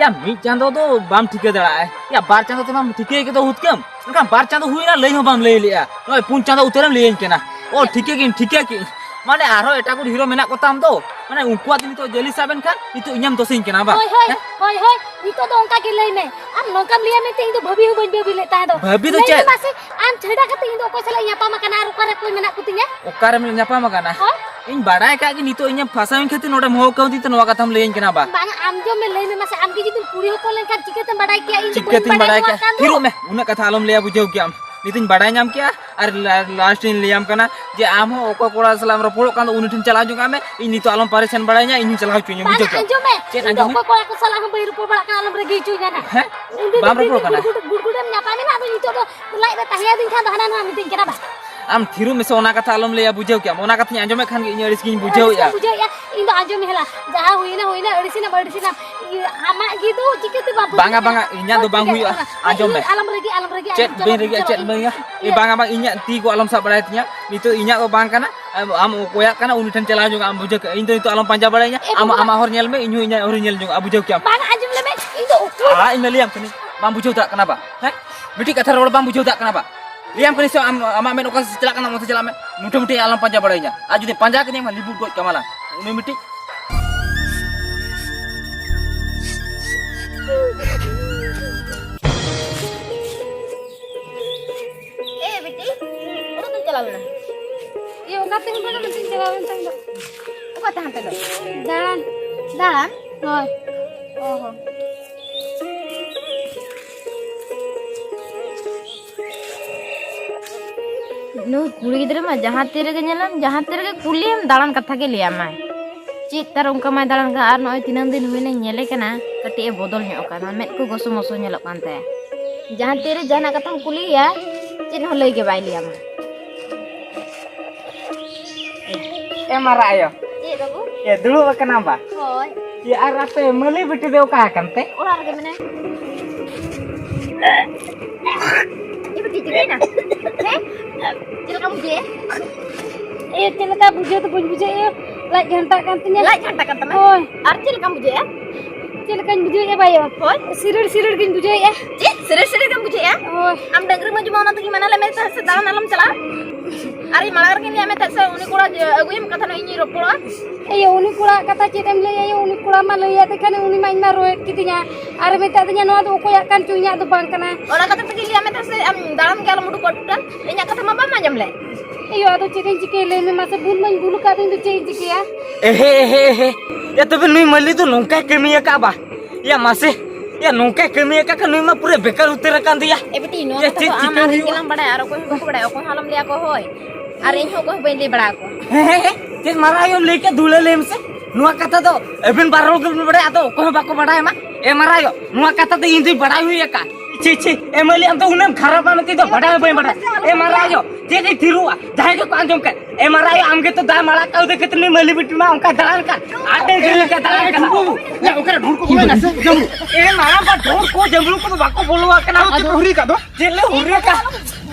ᱭᱟ, ᱢᱤᱫ ᱪᱟᱸᱫᱚ ᱫᱚ ᱵᱟᱢ ᱴᱷᱤᱠᱟᱹ ᱫᱟᱲᱮᱭᱟᱜᱼᱟ᱾ ᱭᱟ, ᱵᱟᱨ ᱪᱟᱸᱫᱚ ᱛᱮᱢᱟᱢ ᱴᱷᱤᱠᱟᱹ ᱠᱮᱫ ᱫᱚ ᱦᱩᱛᱠᱟᱹᱢ᱾ ᱢᱮᱱᱠᱷᱟᱱ ᱵᱟᱨ ᱪᱟᱸᱫᱚ ᱦᱩᱭᱱᱟ, ᱞᱟᱹᱭ ᱦᱚᱸ ᱵᱟᱢ ᱞᱟᱹᱭ ᱞᱮᱜᱼᱟ᱾ ᱱᱚᱜᱼᱚᱭ ᱯᱩᱱ ᱪᱟᱸᱫᱚ ᱩᱛᱟᱹᱨᱮᱢ ᱞᱟᱹᱭᱟᱹᱧ ᱠᱟᱱᱟ᱾ ᱚ, ᱴᱷᱤᱠᱟᱹ ᱠᱮᱜᱼᱟᱹᱧ, ᱴᱷᱤᱠᱟᱹ ᱠᱮᱜᱼᱟᱹᱧ᱾ ᱢᱟᱱᱮ ᱟᱨᱦᱚᱸ ᱮᱴᱟᱜ ᱠᱚ ᱦᱤᱨᱳ ᱢᱮᱱᱟᱜ ᱠᱚᱛᱟᱢ ᱫᱚ᱾ ᱢᱟᱱᱮ ᱩᱱᱠᱩᱣᱟᱜ ᱫᱚ ᱱᱤᱛᱚᱜ ᱡᱟᱹᱞᱤ ᱥᱟᱵ ᱮᱱ ᱠᱷᱟᱱ ᱱᱤᱛᱚᱜ ᱤᱧᱮᱢ ᱫᱳᱥᱤᱧ ᱠᱟᱱᱟ ᱵᱟ? ᱦᱳᱭ, ᱦᱳᱭ, ᱦᱮᱸ? ᱦᱳᱭ, ᱦᱳᱭ, ᱱᱤᱛᱚᱜ ᱫᱚ ᱚᱱᱠᱟ ᱜᱮ ᱞᱟᱹᱭ ᱢᱮ᱾ ᱟᱢ ᱱᱚᱝᱠᱟᱢ ᱞᱟᱹᱭᱟ ᱢᱮᱱᱛᱮ ᱤᱧ ᱫᱚ ᱵᱷᱟᱹᱵᱤ ᱦᱚᱸ ᱵᱟᱹᱧ ᱵᱷᱟᱹᱵᱤ ᱞᱮᱫ ᱛᱟᱦᱮᱸ ᱫᱚ᱾ ᱵᱷᱟᱹᱵᱤ ᱫᱚ ᱞᱟᱹᱭ ᱪᱮᱫ? ᱢᱮ ᱢᱟᱥᱮ, ᱟᱢ ᱪᱷᱟᱹᱲᱟ ᱠᱟᱛᱮ ᱤᱧ ᱫᱚ ᱚᱠᱚᱭ ᱥᱟᱞᱟᱜ ᱤᱧ ᱧᱟᱯᱟᱢ ᱟᱠᱟᱱᱟ ᱟᱨ ᱚᱠᱟᱨᱮ ᱚᱠᱚᱭ ᱢᱮᱱᱟᱜ ᱠᱚᱛᱤᱧᱟ? ᱚᱠᱟᱨᱮᱢ ᱧᱟᱯᱟᱢ ᱟᱠᱟᱱᱟ? ᱦᱳᱭ? ᱤᱧ ᱵᱟᱲᱟᱭ ᱠᱟᱜ ᱜᱮ ᱱᱤᱛᱚᱜ ᱤᱧᱮᱢ ᱯᱷᱟᱥᱟᱣᱤᱧ ᱠᱷᱟᱹᱛᱤᱨ ᱱᱚᱰᱮᱢ ᱦᱚᱦᱚ ᱠᱟᱣᱫᱤᱧ ᱛᱮ ᱱᱚᱣᱟ ᱠᱟᱛᱷᱟᱢ ᱞᱟᱹᱭᱟᱹᱧ ᱠᱟᱱᱟ ᱵᱟ? ᱵᱟᱝ, ᱟᱢ ᱡᱚᱢ ᱢᱮ, ᱞᱟᱹᱭ ᱢᱮ ᱢᱟᱥᱮ, ᱟᱢ ᱜᱮ ᱡᱩᱫᱤᱢ ᱠᱩᱲᱤ ᱦᱚᱯᱚᱱ ᱞᱮᱱᱠᱷᱟᱱ ᱪᱤᱠᱟᱹᱛᱮᱢ ᱵᱟᱲᱟᱭ ᱠᱮᱭᱟ? ᱤᱧ ᱫᱚ ᱵᱟᱹᱧ ᱪᱤᱠᱟᱹᱛᱤᱧ ᱵᱟᱲᱟᱭ ᱵᱟᱲᱟᱭ ᱠᱮᱭᱟ? ᱱᱚᱣᱟ ᱠᱟᱱ ᱫᱚ᱾ ᱛᱷᱤᱨᱚᱜ ᱢᱮ, ᱩᱱᱟᱹᱜ ᱠᱟᱛᱷᱟ ᱟᱞᱚᱢ ᱞᱟᱹᱭᱟ, ᱵᱩᱡᱷᱟᱹᱣ ᱠᱮᱭᱟᱢ᱾ ᱱᱤᱛᱚᱜ ᱤᱧ ᱵᱟᱲᱟᱭ ᱧᱟᱢ ᱠᱮᱜᱼᱟ, ᱟᱨ ᱞᱟ-, ᱞᱟᱥᱴ ᱤᱧ ᱞᱟᱹᱭᱟᱢ ᱠᱟᱱᱟ ᱡᱮ ᱟᱢ ᱦᱚᱸ ᱚᱠᱚᱭ ᱠᱚᱲᱟ ᱥᱟᱞᱟᱜ ᱮᱢ ᱨᱚᱯᱚᱲᱚᱜ ᱠᱟᱱ ᱫᱚ ᱩᱱᱤ ᱴᱷᱮᱱ ᱪᱟᱞᱟᱣ ᱦᱚᱪᱚ ᱠᱟᱜ ᱢᱮ, ᱤᱧ ᱱᱤᱛᱚᱜ ᱟᱞᱚᱢ ᱯᱟᱨᱤᱥᱟᱱ ᱵᱟᱲᱟᱭᱤᱧᱟ, ᱤᱧ ᱦᱚᱸᱧ ᱪᱟᱞᱟᱣ ᱦᱚᱪᱚᱧᱟ, ᱵᱟᱝ, ᱵᱩᱡᱷᱟᱹᱣ ᱠᱮᱜᱼᱟᱢ? ᱟᱸᱡᱚᱢ ᱢᱮ, ᱪᱮᱫ ᱤᱧ ᱫᱚ ᱟᱸᱡᱚᱢ ᱢᱮ? ᱚᱠᱚᱭ ᱠᱚᱲᱟ ᱠᱚ ᱥᱟᱞᱟᱜ ᱦᱚᱸ ᱵᱟᱹᱧ ᱨᱚᱯᱚᱲ ᱵᱟᱲᱟᱜ ᱠᱟᱱᱟ, ᱟᱞᱚᱢ ᱨᱟᱹᱜᱤ ᱦᱚᱪᱚᱧᱟ ᱱᱟ᱾ ᱦᱮᱸ? ᱩᱱᱫᱤᱱ ᱵᱟᱢ ᱫᱚ ᱨᱚᱯᱚᱲ ᱠᱟᱱᱟ? ᱜᱩᱲᱜᱩᱲ, ᱜᱩᱲᱜᱩᱲᱮᱢ ᱧᱟᱯᱟᱢᱮᱱᱟ, ᱟᱫᱚ ᱱᱤᱛᱚᱜ ᱫᱚ ᱞᱟᱡ ᱨᱮ ᱛᱟᱦᱮᱸ ᱟᱹᱫᱤᱧ ᱠᱷᱟᱱ ᱫᱚ ᱦᱟᱱᱟ ᱱᱚᱣᱟ ᱢᱤᱛᱟᱹᱧ ᱠᱟᱱᱟ ᱵᱟ? ᱟᱢ ᱛᱷᱤᱨᱚᱜ ᱢᱮᱥᱮ, ᱚᱱᱟ ᱠᱟᱛᱷᱟ ᱟᱞᱚᱢ ᱞᱟᱹᱭᱟ, ᱵᱩᱡᱷᱟᱹᱣ ᱠᱮᱜᱼᱟᱢ? ᱚᱱᱟ ᱠᱟᱛᱷᱟᱧ ᱟᱸᱡᱚᱢᱮᱫ ᱠᱷᱟᱱ ᱜᱮ ᱤᱧ ᱟᱹᱲᱤᱥ ᱜᱤᱧ ᱟᱹᱲᱤᱥ ᱵᱩᱡᱷᱟᱹᱣᱮᱫᱼᱟ᱾ ᱜᱮᱢ ᱵᱩᱡᱷᱟᱹᱣᱮᱫᱼᱟ, ᱤᱧ ᱫᱚ ᱟᱸᱡᱚᱢ ᱢᱮ ᱦᱮᱞᱟ, ᱡᱟᱦᱟᱸ ᱦᱩᱭᱱᱟ ᱦᱩᱭᱱᱟ, ᱟᱹᱲᱤᱥᱮᱱᱟᱢ ᱟᱹᱲᱤᱥᱮᱱᱟᱢ, ᱤᱭᱟᱹ, ᱟᱢᱟᱜ ᱜᱮ ᱫᱚ ᱪᱤᱠᱟᱹᱛᱮ ᱵᱟᱢ ᱵᱟᱝᱟ, ᱵᱩᱡᱷᱟᱹᱣ ᱵᱟᱝᱟ, ᱫᱟᱲᱮᱭᱟᱜ ᱤᱧᱟᱜ ᱫᱚ ᱠᱟᱱᱟ? ᱵᱟᱝ ᱦᱩᱭᱩᱜᱼᱟ᱾ ᱟᱞᱚᱢ ᱨᱟᱹᱜᱤ, ᱟᱞᱚᱢ ᱨᱟᱹᱜᱤ, ᱪᱮᱫ ᱟᱞᱚᱢ ᱵᱟᱹᱧ ᱪᱟᱞᱟᱜ, ᱨᱟᱹᱜᱤᱜᱼᱟ, ᱪᱮᱫ ᱪᱟᱞᱟᱜ, ᱵᱟᱹᱧ ᱨᱟᱹᱜᱤᱜᱼᱟ? ᱤᱭᱟᱹ, ᱤᱭᱟᱹ᱾ ᱵᱟᱝᱟ, ᱵᱟᱝ, ᱤᱧᱟᱜ ᱛᱤ ᱠᱚ ᱟᱞᱚᱢ ᱥᱟᱵ ᱵᱟᱲᱟᱭ ᱛᱤᱧᱟ᱾ ᱱᱤᱛᱚᱜ ᱤᱧᱟᱜ ᱫᱚ ᱵᱟᱝ ᱠᱟᱱᱟ, ᱟᱢ, ᱟᱢ ᱚᱠᱚᱭᱟᱜ ᱠᱟᱱᱟ, ᱩᱱᱤ ᱴᱷᱮᱱ ᱪᱟᱞᱟᱣ ᱧᱚᱜ ᱟᱢ, ᱵᱩᱡᱷᱟᱹᱣ ᱠᱮᱜᱼᱟ? ᱤᱧ ᱫᱚ ᱱᱤᱛᱚᱜ ᱟᱞᱚᱢ ᱯᱟᱸᱡᱟ ᱵᱟᱲᱟᱭᱤᱧᱟ, ᱮ ᱟᱢ ᱵᱟᱵᱟ᱾ ᱟᱢᱟᱜ ᱦᱚᱨ ᱧᱮᱞ ᱢᱮ, ᱤᱧ ᱦᱚᱸ ᱤᱧᱟᱜ ᱦᱚᱨᱤᱧ ᱧᱮᱞ ᱧᱚᱜᱼᱟ, ᱵᱩᱡᱷᱟᱹᱣ ᱠᱮᱜᱼᱟᱢ? ᱵᱟᱝ, ᱟᱸᱡᱚᱢ ᱞᱮᱢᱮ, ᱤᱧ ᱫᱚ ᱩᱠᱩ- ᱟᱲᱟᱜ ᱤᱧ ᱢᱮ, ᱞᱟᱹᱭᱟᱢ ᱠᱟᱹᱱᱟᱹᱧ, ᱵᱟᱢ ᱵᱩᱡᱷᱟᱹᱣ ᱫᱟᱲᱮᱭᱟᱜ ᱠᱟᱱᱟ ᱵᱟ? ᱦᱮᱸ? ᱢᱤᱫᱴᱤᱡ ᱠᱟᱛᱷᱟ ᱨᱚᱲ ᱵᱟᱢ ᱵᱩᱡᱷᱟᱹᱣ ᱫᱟᱲᱮᱭᱟᱜ ᱠᱟᱱᱟ ᱵᱟ? ᱞᱟᱹᱭᱟᱢ ᱠᱟᱹᱱᱟᱹᱧ ᱥᱮ, ᱟᱢ, ᱟᱢᱟᱜ ᱢᱮᱫ ᱚᱠᱟ ᱥᱮᱫ ᱪᱟᱞᱟᱜ ᱠᱟᱱᱟ, ᱚᱱᱛᱮ ᱪᱟᱞᱟᱜ ᱢᱮ᱾ ᱢᱩᱴᱷᱟᱹ ᱢᱩᱴᱷᱤ ᱟᱞᱚᱢ ᱯᱟᱸᱡᱟ ᱵᱟᱲᱟᱭᱤᱧᱟ᱾ ᱟᱨ ᱡᱩᱫᱤ ᱯᱟᱸᱡᱟ ᱠᱤᱫᱤᱧᱟ, ᱞᱤᱵᱩᱴ ᱜᱚᱡ ᱠᱟᱢᱟ ᱞᱟᱝ᱾ ᱩᱱᱤ ᱢᱤᱫᱴᱤᱡ᱾ ᱮ ᱵᱤᱴᱤ, ᱚᱠᱟ ᱛᱮᱢ ᱪᱟᱞᱟᱣ ᱞᱮᱱᱟ? ᱤᱭᱟᱹ, ᱚᱠᱟ ᱛᱮᱦᱚᱸ ᱵᱟᱝᱟ, ᱱᱚᱛᱮᱧ ᱪᱟᱞᱟᱣ ᱞᱮᱱ ᱛᱟᱦᱮᱸ ᱫᱚ᱾ ᱚᱠᱟ ᱛᱟᱦᱮᱸ ᱯᱮ ᱫᱚ? ᱫᱟᱬᱟᱱ᱾ ᱫᱟᱬᱟᱱ? ᱦᱳᱭ᱾ ᱚ ᱦᱚᱸ᱾ ᱱᱩᱭ ᱠᱩᱲᱤ ᱜᱤᱫᱽᱨᱟᱹ ᱢᱟ ᱡᱟᱦᱟᱸ ᱛᱤ ᱨᱮᱜᱮ ᱧᱮᱞᱮᱢ, ᱡᱟᱦᱟᱸ ᱛᱤ ᱨᱮᱜᱮ ᱠᱩᱞᱤᱭᱮᱢ, ᱫᱟᱬᱟᱱ ᱠᱟᱛᱷᱟ ᱜᱮ ᱞᱟᱹᱭᱟᱢᱟᱭ᱾ ᱪᱮᱫ ᱛᱟᱨ ᱚᱱᱠᱟ ᱢᱟᱭ ᱫᱟᱬᱟᱱ ᱠᱟᱱᱟ? ᱟᱨ ᱱᱚᱜᱼᱚᱭ ᱛᱤᱱᱟᱹᱝ ᱫᱤᱱ ᱦᱩᱭᱱᱟ ᱧᱮᱞᱮ ᱠᱟᱱᱟ, ᱠᱟᱹᱴᱤᱡ ᱮ ᱵᱚᱫᱚᱞ ᱧᱚᱜ ᱟᱠᱟᱱᱟ, ᱢᱮᱫ ᱠᱚ ᱜᱚᱥᱚ ᱢᱚᱥᱚ ᱧᱮᱞᱚᱜ ᱠᱟᱱ ᱛᱟᱭᱟ᱾ ᱡᱟᱦᱟᱸ ᱛᱤᱨᱮ ᱡᱟᱦᱟᱱᱟᱜ ᱠᱟᱛᱷᱟᱢ ᱠᱩᱞᱤᱭᱮᱭᱟ, ᱪᱮᱫ ᱦᱚᱸ ᱞᱟᱹᱭ ᱜᱮ ᱵᱟᱭ ᱞᱟᱹᱭᱟᱢᱟ᱾ ᱮ ᱢᱟᱨᱟ ᱟᱭᱳ᱾ ᱪᱮᱫ ᱵᱟᱹᱵᱩ? ᱮ, ᱫᱩᱲᱩᱵ ᱟᱠᱟᱱᱟᱢ ᱵᱟ? ᱦᱳᱭ᱾ ᱮ, ᱟᱨ ᱟᱯᱮ ᱢᱟᱹᱞᱤ ᱵᱤᱴᱤ ᱫᱚ ᱚᱠᱟ ᱟᱠᱟᱱ ᱛᱮ? ᱚᱲᱟᱜ ᱨᱮᱜᱮ ᱢᱮᱱᱟᱭᱟ᱾ ᱮ ᱵᱤᱴᱤ, ᱪᱤᱠᱟᱹᱭᱮᱱᱟ? ᱦᱮᱸ? ᱪᱮᱫ ᱞᱮᱠᱟᱢ ᱵᱩᱡᱷᱟᱹᱣᱮᱫᱼᱟ? ᱮ, ᱪᱮᱫ ᱞᱮᱠᱟ ᱵᱩᱡᱷᱟᱹᱣ ᱫᱚ ᱵᱟᱹᱧ ᱵᱩᱡᱷᱟᱹᱣᱮᱫᱼᱟ, ᱞᱟᱡ ᱜᱷᱟᱱᱴᱟᱜ ᱠᱟᱱ ᱛᱤᱧᱟᱹ᱾ ᱞᱟᱡ ᱜᱷᱟᱱᱴᱟ ᱠᱟᱱ ᱛᱟᱢᱟ? ᱦᱳᱭ᱾ ᱟᱨ ᱪᱮᱫ ᱞᱮᱠᱟᱢ ᱵᱩᱡᱷᱟᱹᱣᱮᱫᱼᱟ? ᱪᱮᱫ ᱞᱮᱠᱟᱧ ᱵᱩᱡᱷᱟᱹᱣᱮᱫᱼᱟ ᱵᱟᱭᱳ? ᱦᱳᱭ᱾ ᱥᱤᱨᱤᱲ ᱥᱤᱨᱤᱲ ᱜᱤᱧ ᱵᱩᱡᱷᱟᱹᱣᱮᱫᱼᱟ᱾ ᱪᱮᱫ? ᱥᱤᱨᱤᱲ ᱥᱤᱨᱤᱲ ᱜᱮᱢ ᱵᱩᱡᱷᱟᱹᱣᱮᱫᱼᱟ? ᱦᱳᱭ᱾ ᱟᱢ ᱰᱟᱹᱝᱨᱤ ᱡᱮᱢᱚᱱ ᱚᱱᱟ ᱛᱮᱜᱮ ᱢᱮᱱᱟ ᱞᱮ ᱢᱮ ᱛᱟᱦᱮᱸᱫ ᱥᱮ ᱫᱟᱬᱟᱱ ᱟᱞᱚᱢ ᱪᱟᱞᱟᱜᱼᱟ᱾ ᱟᱨ ᱤᱧ ᱢᱟᱲᱟᱝ ᱨᱮᱜᱮᱧ ᱞᱟᱹᱭᱟᱫ ᱢᱮ ᱛᱟᱦᱮᱸᱫ ᱥᱮ ᱩᱱᱤ ᱠᱚᱲᱟ ᱡᱮ ᱟᱹᱜᱩᱭᱮᱢ ᱠᱟᱛᱷᱟ ᱱᱚᱜᱼᱚᱭ ᱤᱧᱤᱧ ᱨᱚᱯᱚᱲᱟ᱾ ᱮᱭᱳ, ᱩᱱᱤ ᱠᱚᱲᱟᱣᱟᱜ ᱠᱟᱛᱷᱟ ᱪᱮᱫ ᱮᱢ ᱞᱟᱹᱭᱟ? ᱮᱭᱳ, ᱩᱱᱤ ᱠᱚᱲᱟ ᱢᱟ ᱞᱟᱹᱭᱟᱫᱮ ᱠᱷᱟᱱ ᱩᱱᱤ ᱢᱟ ᱤᱧ ᱢᱟ ᱨᱚᱦᱮᱫ ᱠᱤᱫᱤᱧᱟ᱾ ᱟᱨ ᱢᱮᱛᱟᱫᱤᱧᱟ ᱱᱚᱣᱟ ᱫᱚ ᱚᱠᱚᱭᱟᱜ ᱠᱟᱱ ᱪᱚ, ᱤᱧᱟᱹᱜ ᱫᱚ ᱵᱟᱝ ᱠᱟᱱᱟ᱾ ᱚᱱᱟ ᱠᱟᱛᱷᱟ ᱛᱮᱜᱮᱧ ᱞᱟᱹᱭᱟᱫ ᱢᱮ ᱛᱟᱦᱮᱸᱫ ᱥᱮ ᱟᱢ ᱫᱟᱬᱟᱱ ᱜᱮ ᱟᱞᱚᱢ ᱩᱰᱩᱠᱚᱜᱼᱟ ᱴᱳᱴᱟᱞ᱾ ᱤᱧᱟᱹᱜ ᱠᱟᱛᱷᱟ ᱢᱟ ᱵᱟᱢ ᱟᱸᱡᱚᱢ ᱞᱮᱫ᱾ ᱮᱭᱳ, ᱟᱫᱚ ᱪᱮᱫ ᱤᱧ ᱪᱤᱠᱟᱹᱭᱟ ᱞᱟᱹᱭ ᱢᱮ ᱢᱟᱥᱮ? ᱵᱷᱩᱞ ᱢᱟᱧ ᱵᱷᱩᱞ ᱟᱠᱟᱫ, ᱤᱧ ᱫᱚ ᱪᱮᱫ ᱤᱧ ᱪᱤᱠᱟᱹᱭᱟ? ᱮᱦᱮ, ᱮᱦᱮ, ᱮᱦᱮ᱾ ᱭᱟ, ᱛᱚᱵᱮ ᱱᱩᱭ ᱢᱟᱹᱞᱤ ᱫᱚ ᱱᱚᱝᱠᱟᱭ ᱠᱟᱹᱢᱤ ᱟᱠᱟᱫ ᱵᱟ? ᱭᱟ, ᱢᱟᱥᱮ᱾ ᱭᱟ, ᱱᱚᱝᱠᱟᱭ ᱠᱟᱹᱢᱤ ᱟᱠᱟᱫ ᱠᱷᱟᱱ ᱱᱩᱭ ᱢᱟ ᱯᱩᱨᱟᱹ ᱵᱮᱠᱟᱨ ᱩᱛᱟᱹᱨ ᱟᱠᱟᱱ ᱫᱚᱭᱟ᱾ ᱮ ᱵᱤᱴᱤ, ᱱᱚᱣᱟ ᱭᱟ, ᱠᱟᱛᱷᱟ ᱪᱮᱫ ᱫᱚ ᱟᱢ ᱪᱤᱠᱟᱹ ᱟᱨ ᱤᱧ ᱦᱩᱭᱩᱜᱼᱟ? ᱜᱮᱞᱟᱝ ᱵᱟᱲᱟᱭᱟ, ᱟᱨ ᱚᱠᱚᱭ ᱦᱚᱸ ᱵᱟᱠᱚ ᱵᱟᱲᱟᱭᱟ, ᱚᱠᱚᱭ ᱦᱚᱸ ᱟᱞᱚᱢ ᱞᱟᱹᱭ ᱟᱠᱚᱣᱟ, ᱦᱳᱭ᱾ ᱟᱨ ᱤᱧ ᱦᱚᱸ ᱚᱠᱚᱭ ᱦᱚᱸ ᱵᱟᱹᱧ ᱞᱟᱹᱭ ᱵᱟᱲᱟ ᱟᱠᱚᱣᱟ᱾ ᱦᱮᱸ, ᱦᱮᱸ, ᱦᱮᱸ, ᱪᱮᱫ ᱢᱟᱨᱟᱝ ᱟᱭᱳᱢ ᱞᱟᱹᱭ ᱠᱮᱫ ᱫᱩᱞᱟᱹᱲ ᱞᱟᱹᱭ ᱢᱮᱥᱮ? ᱱᱚᱣᱟ ᱠᱟᱛᱷᱟ ᱫᱚ ᱟᱹᱵᱤᱱ ᱵᱟᱨ ᱦᱚᱲ ᱜᱮᱵᱤᱱ ᱵᱟᱲᱟᱭᱟ, ᱟᱫᱚ ᱚᱠᱚᱭ ᱦᱚᱸ ᱵᱟᱠᱚ ᱵᱟᱲᱟᱭᱟ ᱢᱟ᱾ ᱮ ᱢᱟᱨᱟᱝ ᱟᱭᱳ, ᱱᱚᱣᱟ ᱠᱟᱛᱷᱟ ᱫᱚ ᱤᱧ ᱫᱩᱧ ᱵᱟᱲᱟᱭ ᱦᱩᱭ ᱟᱠᱟᱫ᱾ ᱪᱷᱤ, ᱪᱷᱤ, ᱮ ᱢᱟᱹᱞᱤ, ᱟᱢ ᱫᱚ ᱩᱱᱟᱹᱜ ᱮᱢ ᱠᱷᱟᱨᱟᱯᱟ ᱢᱮᱱᱛᱮ ᱤᱧ ᱫᱚ ᱵᱟᱰᱟᱭ ᱦᱚᱸ ᱵᱟᱹᱧ ᱵᱟᱰᱟᱭᱟ᱾ ᱮ ᱢᱟᱨᱟᱝ ᱟᱭᱳ, ᱪᱮᱫ ᱤᱧ ᱛᱷᱤᱨᱚᱜᱼᱟ? ᱡᱟᱦᱟᱸᱭ ᱜᱮᱠᱚ ᱟᱸᱡᱚᱢ ᱠᱟᱫ᱾ ᱮ ᱢᱟᱨᱟᱝ ᱟᱭᱳ, ᱟᱢ ᱜᱮᱛᱚ ᱫᱟᱜ ᱢᱟᱲᱟᱜ ᱠᱟᱣᱫᱮ ᱠᱷᱟᱹᱛᱤᱨ ᱱᱩᱭ ᱢᱟᱹᱞᱤ ᱵᱤᱴᱤ ᱢᱟ ᱚᱱᱠᱟ ᱫᱟᱬᱟᱱ ᱠᱟᱱ᱾ ᱟᱰᱮ ᱜᱮ ᱞᱮᱠᱟ ᱫᱟᱬᱟᱱ ᱠᱟᱱᱟ᱾ ᱰᱷᱩᱨᱠᱩ ᱵᱟᱹᱵᱩ, ᱭᱟ, ᱚᱠᱟᱨᱮ ᱰᱷᱩᱨᱠᱩ ᱵᱟᱹᱵᱩ ᱢᱮᱱᱟᱭᱟ ᱥᱮ? ᱡᱟᱹᱢᱵᱽᱲᱩ᱾ ᱮ ᱢᱟᱨᱟᱝ ᱵᱟ, ᱰᱷᱩᱨᱠᱩ ᱡᱟᱹᱢᱵᱽᱲᱩ ᱠᱚᱫᱚ ᱵᱟᱠᱚ ᱵᱚᱞᱚ ᱟᱠᱟᱱᱟ᱾ ᱟᱫᱚ ᱪᱮᱫ ᱯᱮ ᱦᱩᱨᱤ ᱟᱠᱟᱫ ᱫᱚ? ᱪᱮᱫ ᱞᱮ ᱦᱩᱨᱤ ᱟᱠᱟᱫ?